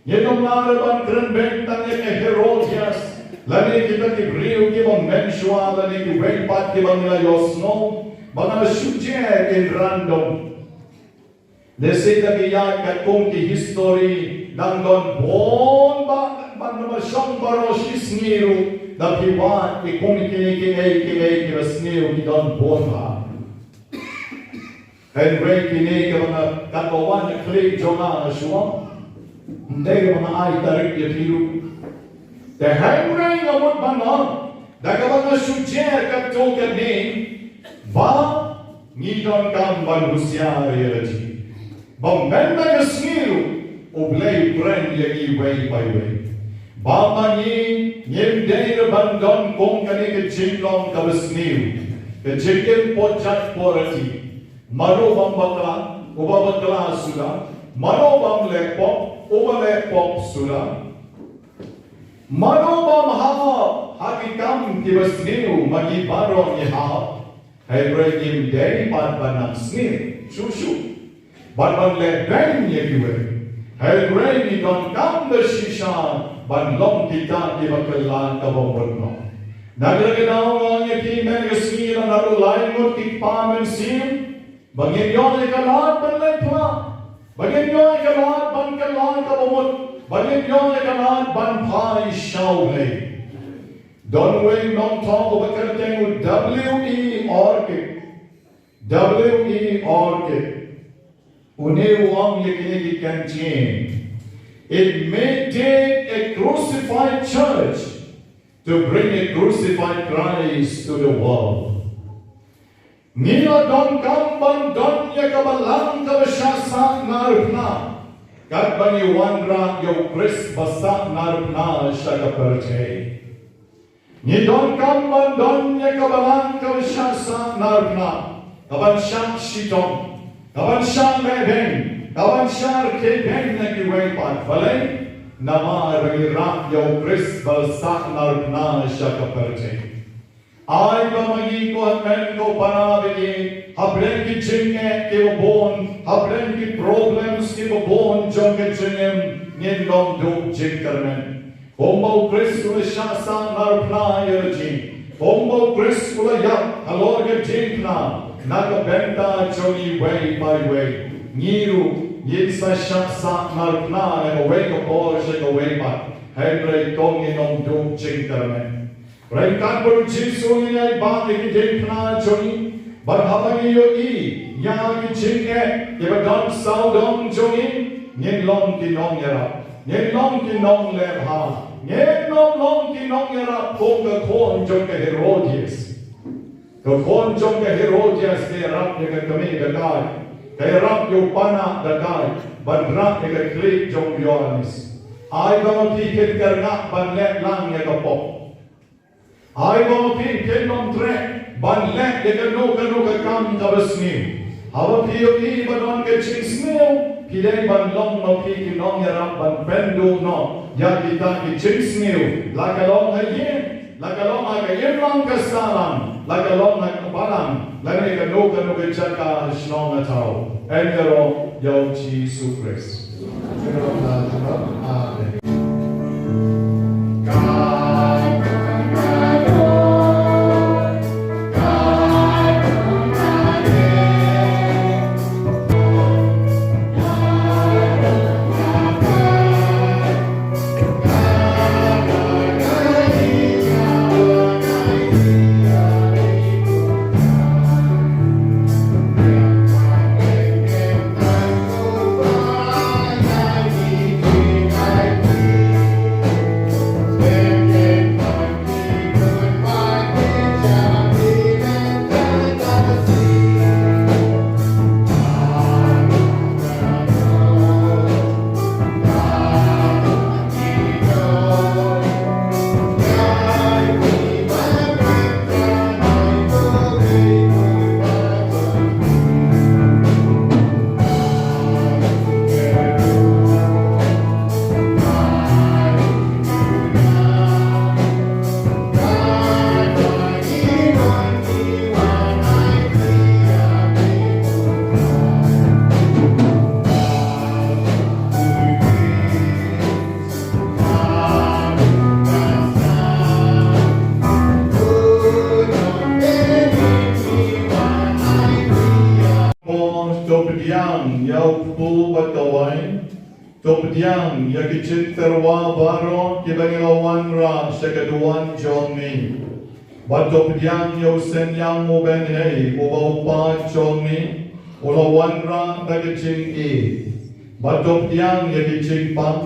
Ngim lah ban kren beiñ tang ïa ka Herodias, lane kita ki briew kiba mynshuwa lane kiwei pat kiba ngi la ïohsngew ba nga la shu jer in random. Lehse da ki ïaid katkum ki history dang don bun ba, ba, ba shong baroh shi sngi ruh da ki wad ki kum kine kiei kiei kiba sniew ki don bun ba. Hynrei kine kaba nga, kaba wan na clip jong nga shuwa. Ym dei ba nga ai tarik ïa phi ruh. Te hynrei nga mut ban ong da kaba nga shu jer katto katne ba ngi donkam ban husiar ïa la jong. Ba mynta ka sngi ruh U Blei u kren ïa ngi iwei pa iwei. Ba ma ngi ngim dei ruh ban don kum kane ka jinglong kaba sniew, ka jingim por jait por ati. Mano bym bakla, uba bakla suda. Mano bym leh pop, uba leh pop suda. Mano bym hap ha ki kam kiba sniew, ma ngi baroh ngi hap. Hynrei ngim dei pat ban nang sniew shuh shuh bad ban leh beiñ ïa kiwei. Hynrei ngi donkam da shisha ban long kita kiba kylla kaba mut noh. Na kata ka daw nga ong ïa phi mynta ka sngi la naduh lai ngut ki kpa mynsiem ba ngin ïoh ïa ka lad ban leh phla, ba ngin ïoh ïa ka lad ban kylla kaba mut, ba ngin ïoh ïa ka lad ban phai sha U Blei. Don uwei u nongthoh uba kyrteng u W E Orchid. W E Orchid. Une u ong ïa kine ki kyntien: It may take a crucified church to bring a crucified Christ to the world. Ngi la donkam ban don ïa ka balang kaba shah sahnarphna katba ngi wanrah ïa U Khrist ba sahnarphna sha ka pyrthei. Ngi donkam ban don ïa ka balang kaba shah sahnarphna, kaban shah shitom, kaban shah leh beiñ, kaban shah rkhie beiñ na kiwei pat. Balei? Namar ba ngi rah ïa U Khrist ba sahnarphna sha ka pyrthei. Ai ba ma ngi ko hynmen ko para ba ïeit, hapdeng ki jingeh kiba bun, hapdeng ki problems kiba bun jong ka jingim, ngin long duh jingkyrmen. Kumba U Khrist u la shah sahnarphna ïa la jong ngi, Kumba u Khrist u la ïap halor ka jingkna na ka bynta jong ngi iwei pa iwei, ngi ruh ngin sa shah sahnarphna na kawei ka por sha kawei pat, hynrei kum ngi ym duh jingkyrmen. Ryngkat bad u Jisu ngin ïai bat ïa ki jingkna jong ngi, bad haba ngi ïohi ïa ki jingeh kiba don sawdong jong ngi, ngin long ki nongïarap, ngin long ki nonglehbha, ngin ym long ki nongïarap kum ka khun jong ka Herodias. Ka khun jong ka Herodias ka ïarap ïa ka kmie dakai, ka ïarap ïa u panak dakai, bad rah ïa ka khlieh jong u Ïoannis. Ai ba ma phi phin kyrngah ban leh lang ïa ka pop. Ai ba ma phi phin ym treh ban leh ïa kano kano ka kam kaba sniew. Haba phi ïohi ba don ka jingsniew, phi dei ban long ma phi ki nongïarap ban pynduh noh ïa kita ki jingsniew, la ka long ha ïing, la ka long ha ka imlang ka sahlang, la ka long ha ka balang, lane kano kano ka jaka ha shnong ha thaw. Em ïaroh ïa u Jisu Khrist. Amen. To pdiang ïa u kpu bad ka wain, to pdiang ïa ki jingtyrwa baroh kiba ngi la wanrah sha ka duwan jong ngi. Bad to pdiang ïa u synñiang u bynhei uba u paid jong ngi u la wanrah da ka jingïeit. Bad to pdiang ïa ki jingpang,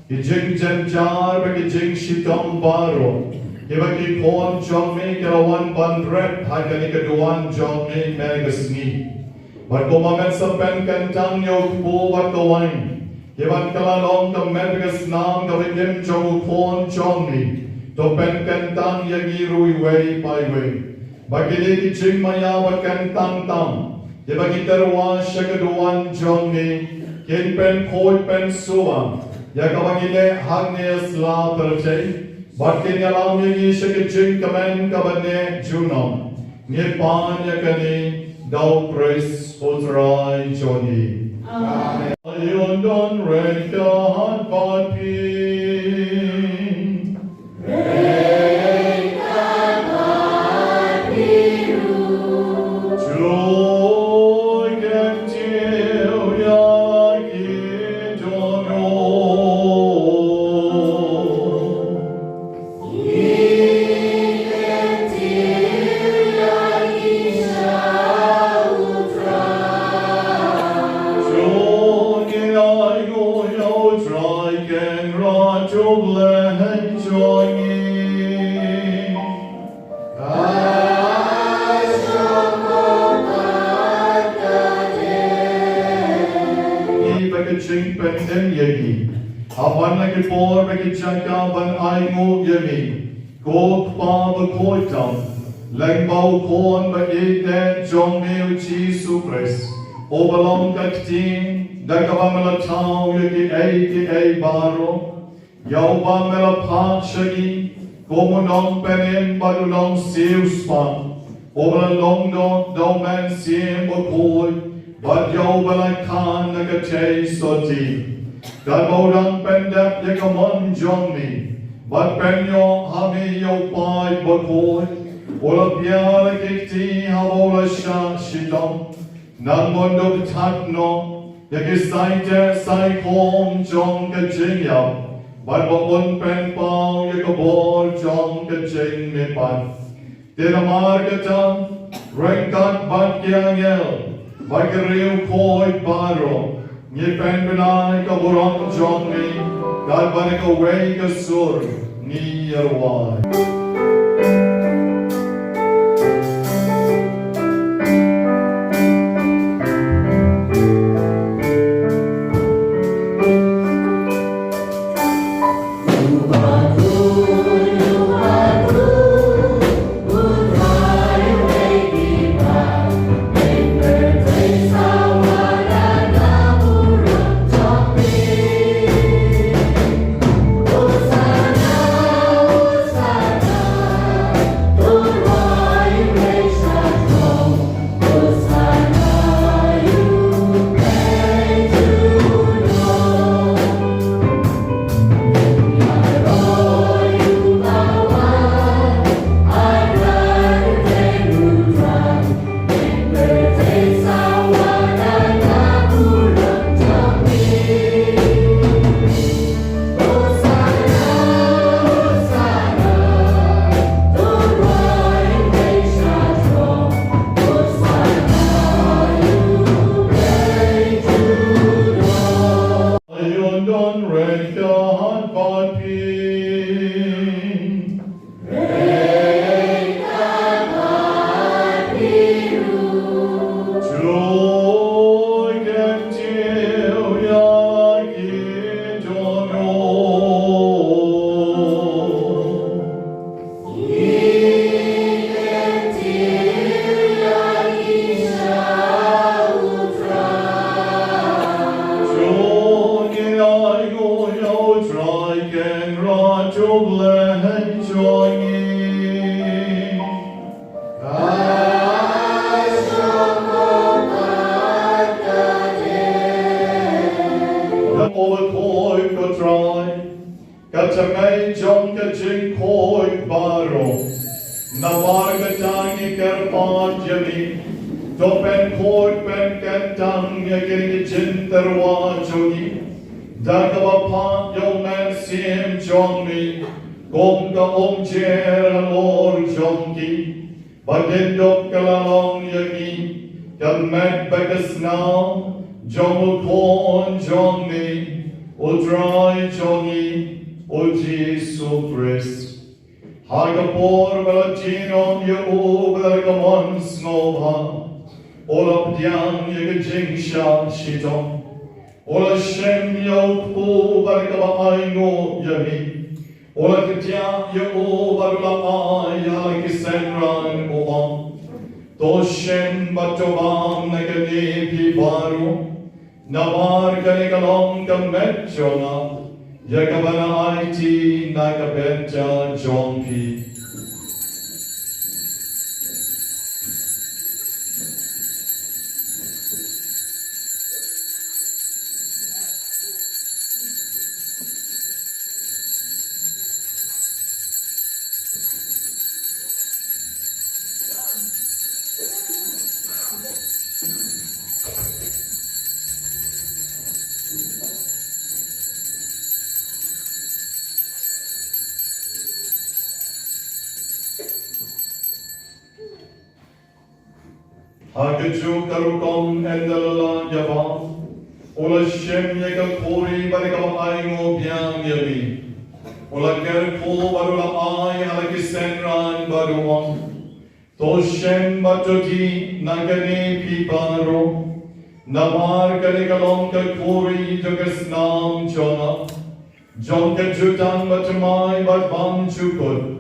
ki jingjynjar bad ki jingshitom baroh kiba ki khun jong ngi ki la wan ban rep ha kane ka duwan jong ngi mynne ka sngi. Bad kumba men sa pynkyntang ïa u kpu bad ka wain, kiba ki la long ka met bad ka snam kaba im jong u khun jong ngi, to pynkyntang ïa ngi ruh iwei pa iwei. Ba kine ki jingmaïa ba kyntang tam kiba ngi tyrwa sha ka duwan jong ngi, kin pynkhuid pynsuh ïa kaba ngi leh hangne sla pyrthei, bad kin ïalam ïa ngi sha ka jingkmen kaba neh junom. Ngi pan ïa kane da u Khrist u Trai jong ngi. Amen. Ïa don ryngkat bad phi. Ngi ba ka jingpynim ïa ngi ha man la ki por bad ki jaka ban ainguh ïa ngi, ko Kpa bakhuid tam, lyngba u Khun ba ïeit jong me u Jisu Khrist, uba long ka kti da kaba me la thaw ïa kiei kiei baroh. Ïa uba me la phah sha ngi kum u nongpynim bad u nongsiewspah, uba la long noh da u Mynsiem Bakhuid bad ïa uba la kha na ka theisotti. Katba u dang pyndep ïa ka mon jong me bad pynïoh ha me ïa u paid bakhuid, U la pdiang ïa ki kti haba u la shah shitom, namar un dup thad noh ïa ki saiteh saikhong jong ka jingïap, bad ba un pynpaw ïa ka bor jong ka jingmihpat. Te namar kata, ryngkat bad ki angel bad ki riewkhuid baroh, ngi pynbna ïa ka burom jong ngi, katba da kawei ka sur ngi ïa rwai. Ayon don reka han pat phi. Joi kyntiew ïa ki dohnud. Ka tymmen jong ka jingkhuid baroh. Namar kata ngi kyrpad ïa me, to pynkhuid pynkyntang ïa kine ki jingtyrwa jong ngi da kaba phah ïa u Mynsiem jong me kum ka umjer halor jong ki. Ba kin dup ka la long ïa ngi ka met bad ka snam jong u Khun jong me, u Trai jong ngi, u Jisu Khrist. Ha ka por ba la jied ïa u bad da ka mon sngewbha u la pdiang ïa ka jingshah shitom. U la shim ïa u kpu bad kaba ainguh ïa me. U la kdiah ïa u bad u la ai ha la ki synran, u ong, to shim bad to bam na kane phi baroh. Namar kane ka long ka met jong nga, ïa kaba ngan aiti na ka bynta jong phi. Ha kajuh ka rukom ynda la lad ïa bam, u la shim ïa ka khuri bad kaba ainguh biang ïa me. U la kyrkhu bad u la ai ha la ki synran bad u ong, to shim bad to dih na kane phi baroh. Namar kane ka long ka khuri jong ka snam jong nga, jong ka jutang bathymmai bad bymjukut,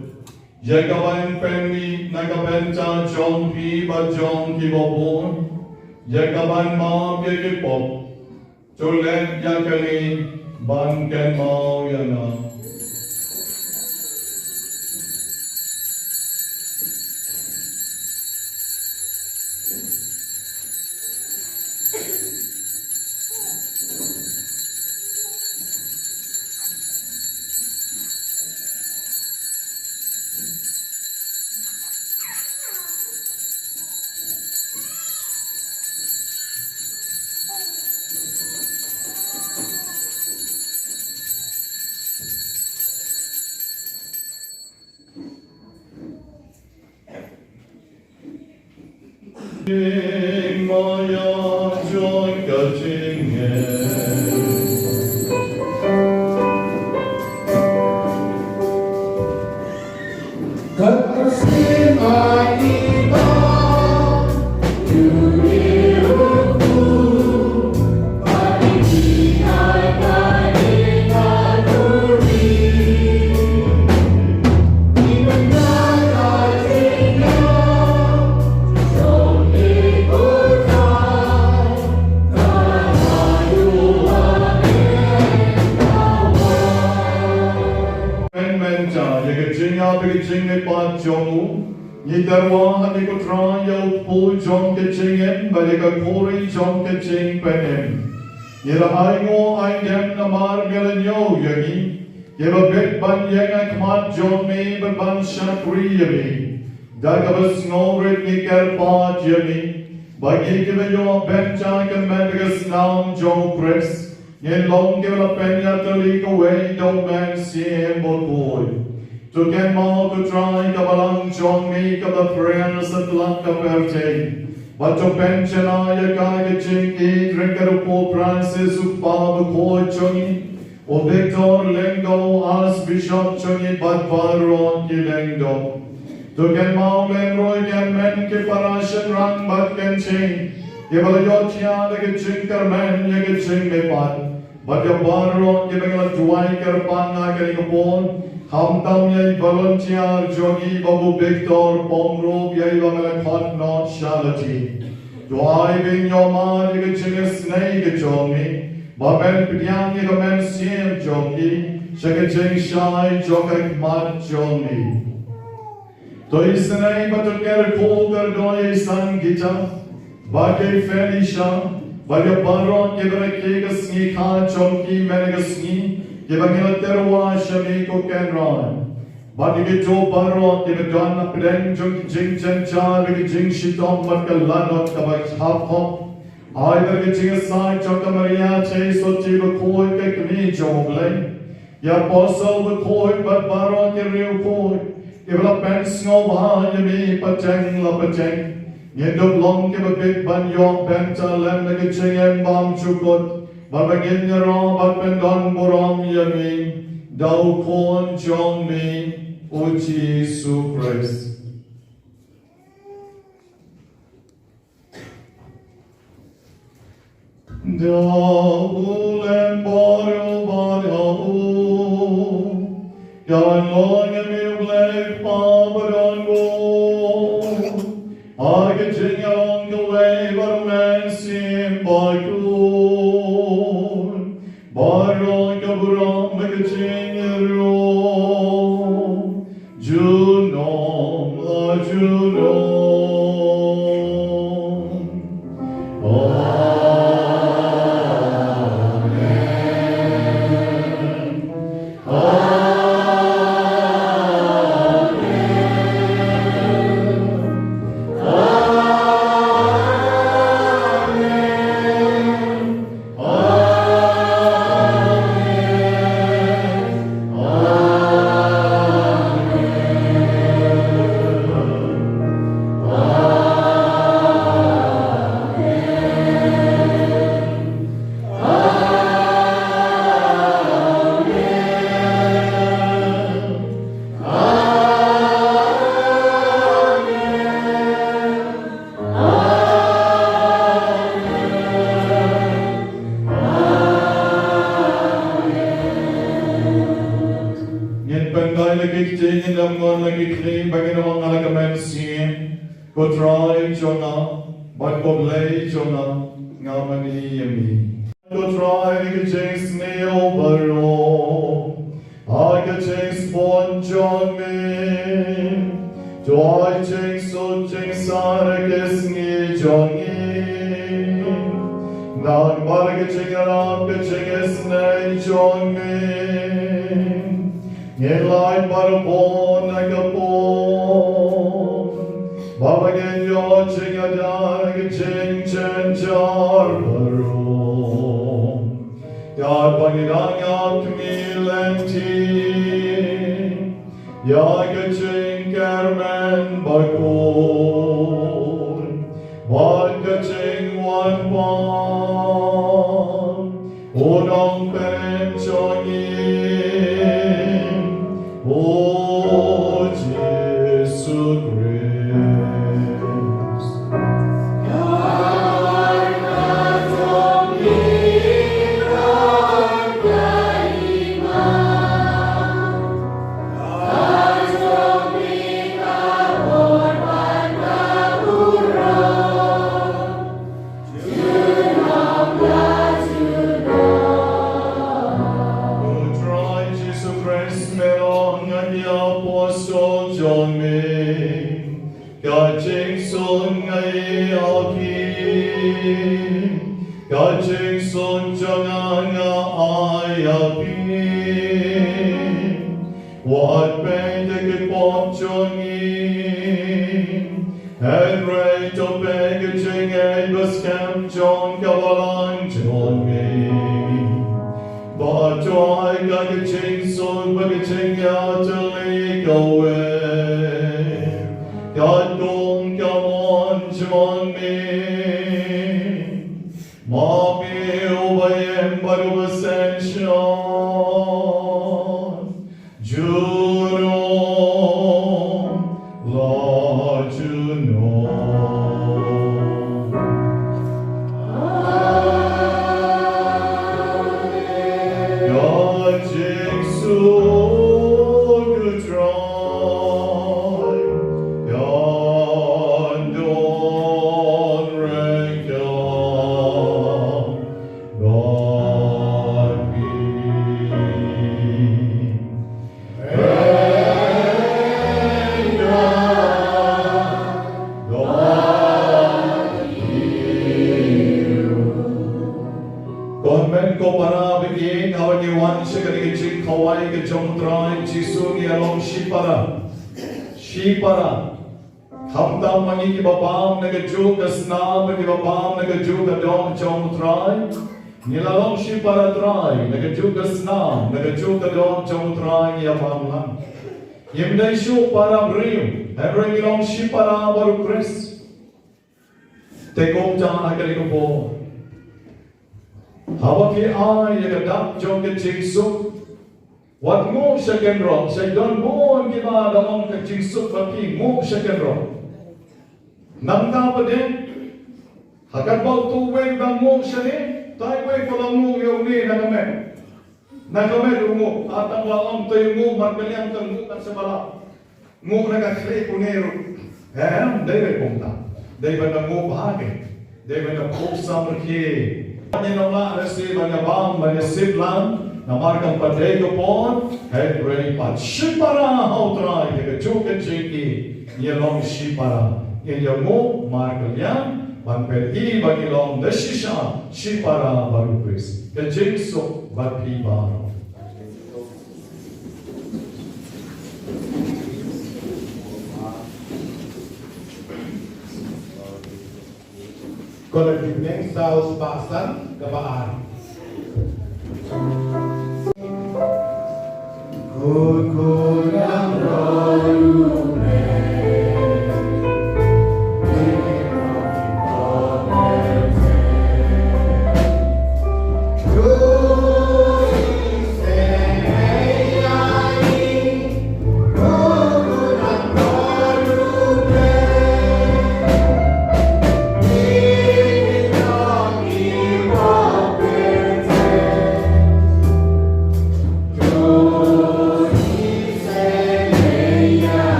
ïa kaban pynmih na ka bynta jong phi bad jong kiba bun, ïa kaban map ïa ki pop. To leh ïa kane ban kynmaw ïa nga. Mynta ïa ka jingïap bad ka jingmihpat jong u, ngi tyrwa ha me ko Trai ïa u kpu jong ka jingim bad ïa ka khuri jong ka jingpynim. Ngi la ainguh aidem namar me la ñiew ïa ngi, kiba bit ban ïeng ha khmat jong me bad ban shakri ïa me. Da kaba sngewrit ngi kyrpad ïa me, ba ngi kiba ïoh bynta ha ka met bad ka snam jong u Khrist, ngin long kiba la pynïatylli kawei da u Mynsiem Bakhuid. To kynmaw ko Trai ka balang jong me kaba pher satlak ka pyrthei, bad to pynjanai ïa ka ha ka jingïeit ryngkat u Pope Francis u Kpa Bakhuid jong ngi, u Victor Lyngdoh, Archbishop jong ngi bad baroh ki lyngdoh. To kynmaw lem ruh ïa ki hynmen ki para shynrang bad kynthei, kiba la ïohthiah da ka jingkyrmen ïa ka jingmihpat, bad ïa baroh kiba ngi la duwai kyrpang ha kane ka por, khamtam ïa i volunteer jong ngi Babu Victor Pyngrope, ïa iba me la khot noh sha lade. To ai ba ngin ïohmad ïa ka jingisynei ka jong me, ba men pdiang ïa ka mynsiem jong ngi sha ka jingshai jong ka khmat jong me. To isynei bad to kyrkhu kyrdoh ïa i Sangita bad ïa i Felicia bad ïa baroh kiba rakhe ka sngi kha jong ki mynne ka sngi, kiba ngi la tyrwa sha me ko Kynrad. Bad ïa kito baroh kiba don hapdeng jong ki jingjynjar bad ki jingshitom bad ka lanot kaba hap hok. Ai ba ka jingïasaid jong ka Maria Theisotti bakhuid ka kmie jong U Blei, ki apostol bakhuid bad baroh ki riewkhuid, kiba la pynsngewbha ïa me pateng la pateng, ngin dup long kiba bit ban ïoh bynta lem ha ka jingim bymjukut, bad ba ngin ïaroh bad pyndon burom ïa me da u Khun jong me, u Jisu Khrist. Da u lem bor u bad ha u, kan long ïa me U Blei Kpa badonbor, ha ka jingïalong kawei bad U Mynsiem Bakhuid, baroh ka burom bad ka jingïaroh junom la junom. Amen. Amen. Amen. Amen. Amen. Amen. Ngin pyndait la ki kti, ngin ym ngon la ki khlieh, ba ngin ong ha la ka mynsiem: Ko Trai jong nga bad ko Blei jong nga, nga mane ïa me. Ko Trai, na ka jingsniew baroh, ha ka jingsbun jong me, to ai jingsuk jingsarong ha ki sngi jong ngi, namar ka jingïarap ka jingisynei jong me. Ngin lait barabor na ka pung, ba ngin ïoh jingïada na ka jingjynjar baroh, ïa ba ngin ïap khmih lynti ïa ka jingkyrmen bakhuid. Pam, u nongpynjah jong ngi, u Jisu Khrist. U Trai Jisu Khrist, me la ong ha ki apostol jong me, ka jingsuk nga ai ha phi, ka jingsuk jong nga nga ai ha phi. Wat peit ïa ki pop jong ngi, hynrei to peit ïa ka jingngeit baskhem jong ka balang jong me. Bad to ai ka jingsuk bad ka jingïatylli kawei katkum ka mon jong me. Ma me uba im bad uba synshar junom la junom. Ka jingsuk U Trai kan don ryngkat bad phi. Ko hynmen ko para ba ïeit, haba ngi wan sha kane ka jingkhawai ka jong U Trai Jisu, ngi ïa long shipara. Shipara. Khamtam ma ngi kiba bam na kajuh ka snam bad kiba bam na kajuh ka doh jong U Trai. Ngi la long shipara Trai na kajuh ka snam, na kajuh ka doh jong U Trai ngi ïa bam lang. Ngim dei shuh para briew, hynrei ngi long shipara bad U Khrist. Te kumta ha kane ka por, haba phi ai ïa ka dak jong ka jingsuk, wat nguh sha kynroh, sha don bun kiba da ong ka jingsuk bad phi, nguh sha kynroh. Nangta pat de, ha katba uto uwei u dang nguh shane, utai uwei pat u la nguh ïa une na ka met. Na ka met u nguh, ha tang ba ong utai u nguh markylliang, tang nguh kat sha ba lah. Nguh na ka khlieh une ruh. Em, dei ba kumta. Dei ban da nguh bha ke. Dei ban da pop samrkhie. Ban ïa nang lah lehse ban ïa bam, ban ïa sip lang. Namar kam pat dei ka por, hynrei pat shipara ha U Trai, ïa kajuh ka jingïeit. Ngi long shipara, ngi ïa nguh markylliang, ban pyni ba ngi long da shisha shipara bad U Khrist. Ka jingsuk bad phi baroh. Collective Name South Pakistan, kaba ar.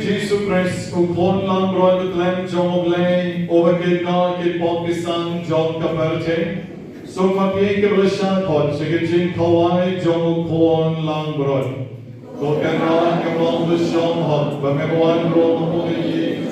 Jisu Khrist, u Khun langbrot u khlem jong U Blei, uba kit noh ki pop ki sang jong ka pyrthei. Sngewbha phi kiba la shah khot sha ka jingkhawai jong u Khun langbrot. Ko Kynrad, ka long ba shong hok, ba me wan ruh ha pdeng ïing.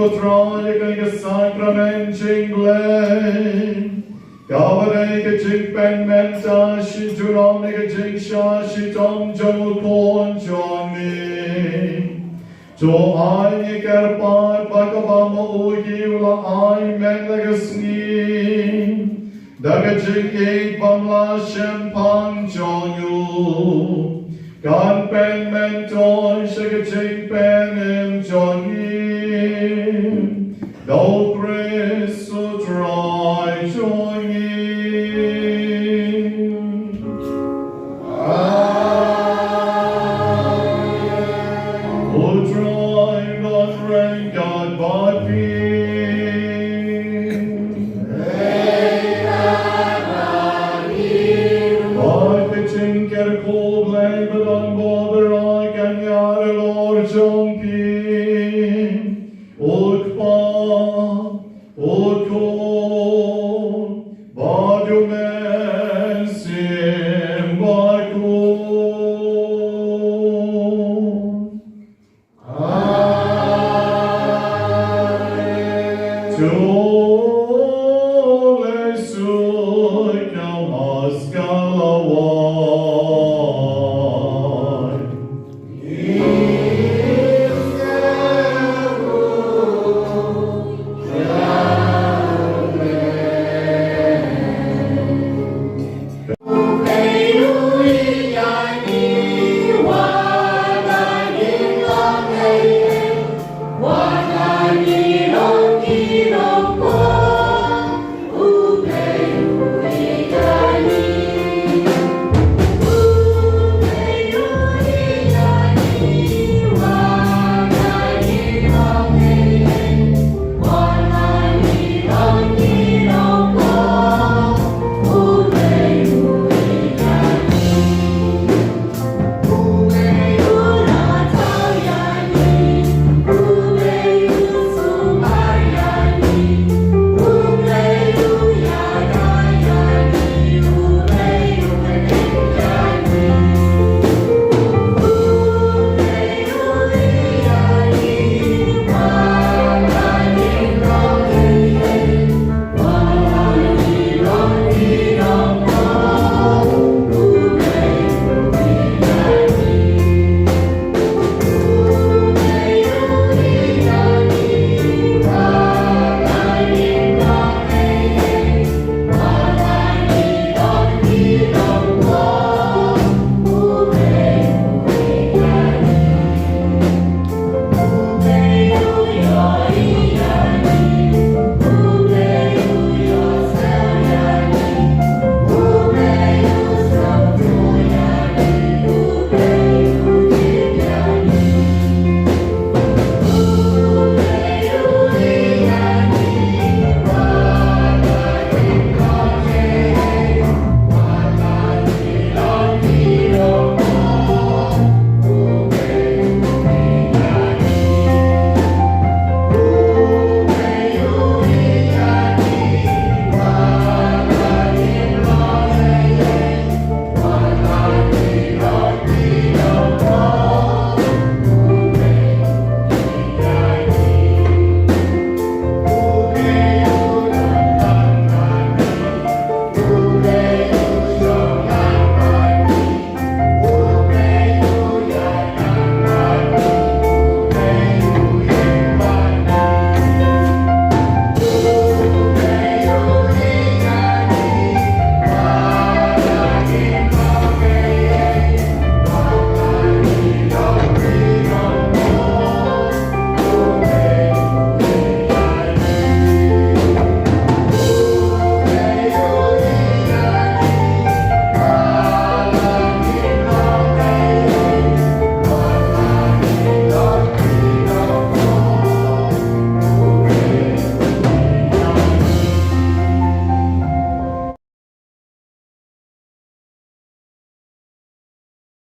Trai, ïa kane ka sakramen jingblei, kaba dei ka jingpynmynta shi junom ïa ka jingshah shitom jong u Khun jong me. To ai ngi kyrpad ba kaba ma u hi u la ai mynta ka sngi, da ka jingïeit bym lah shemphang jong u, kan pynmyntoi sha ka jingpynim jong ngi. Da u Khrist u Trai jong ngi. Amen. U Trai un don ryngkat bad phi. Bad ka jingkyrkhu Blei ba don bor ba kan ïarap halor jong phi. U Kpa, u Khun, bad u Mynsiem Bakhuid. Amen. To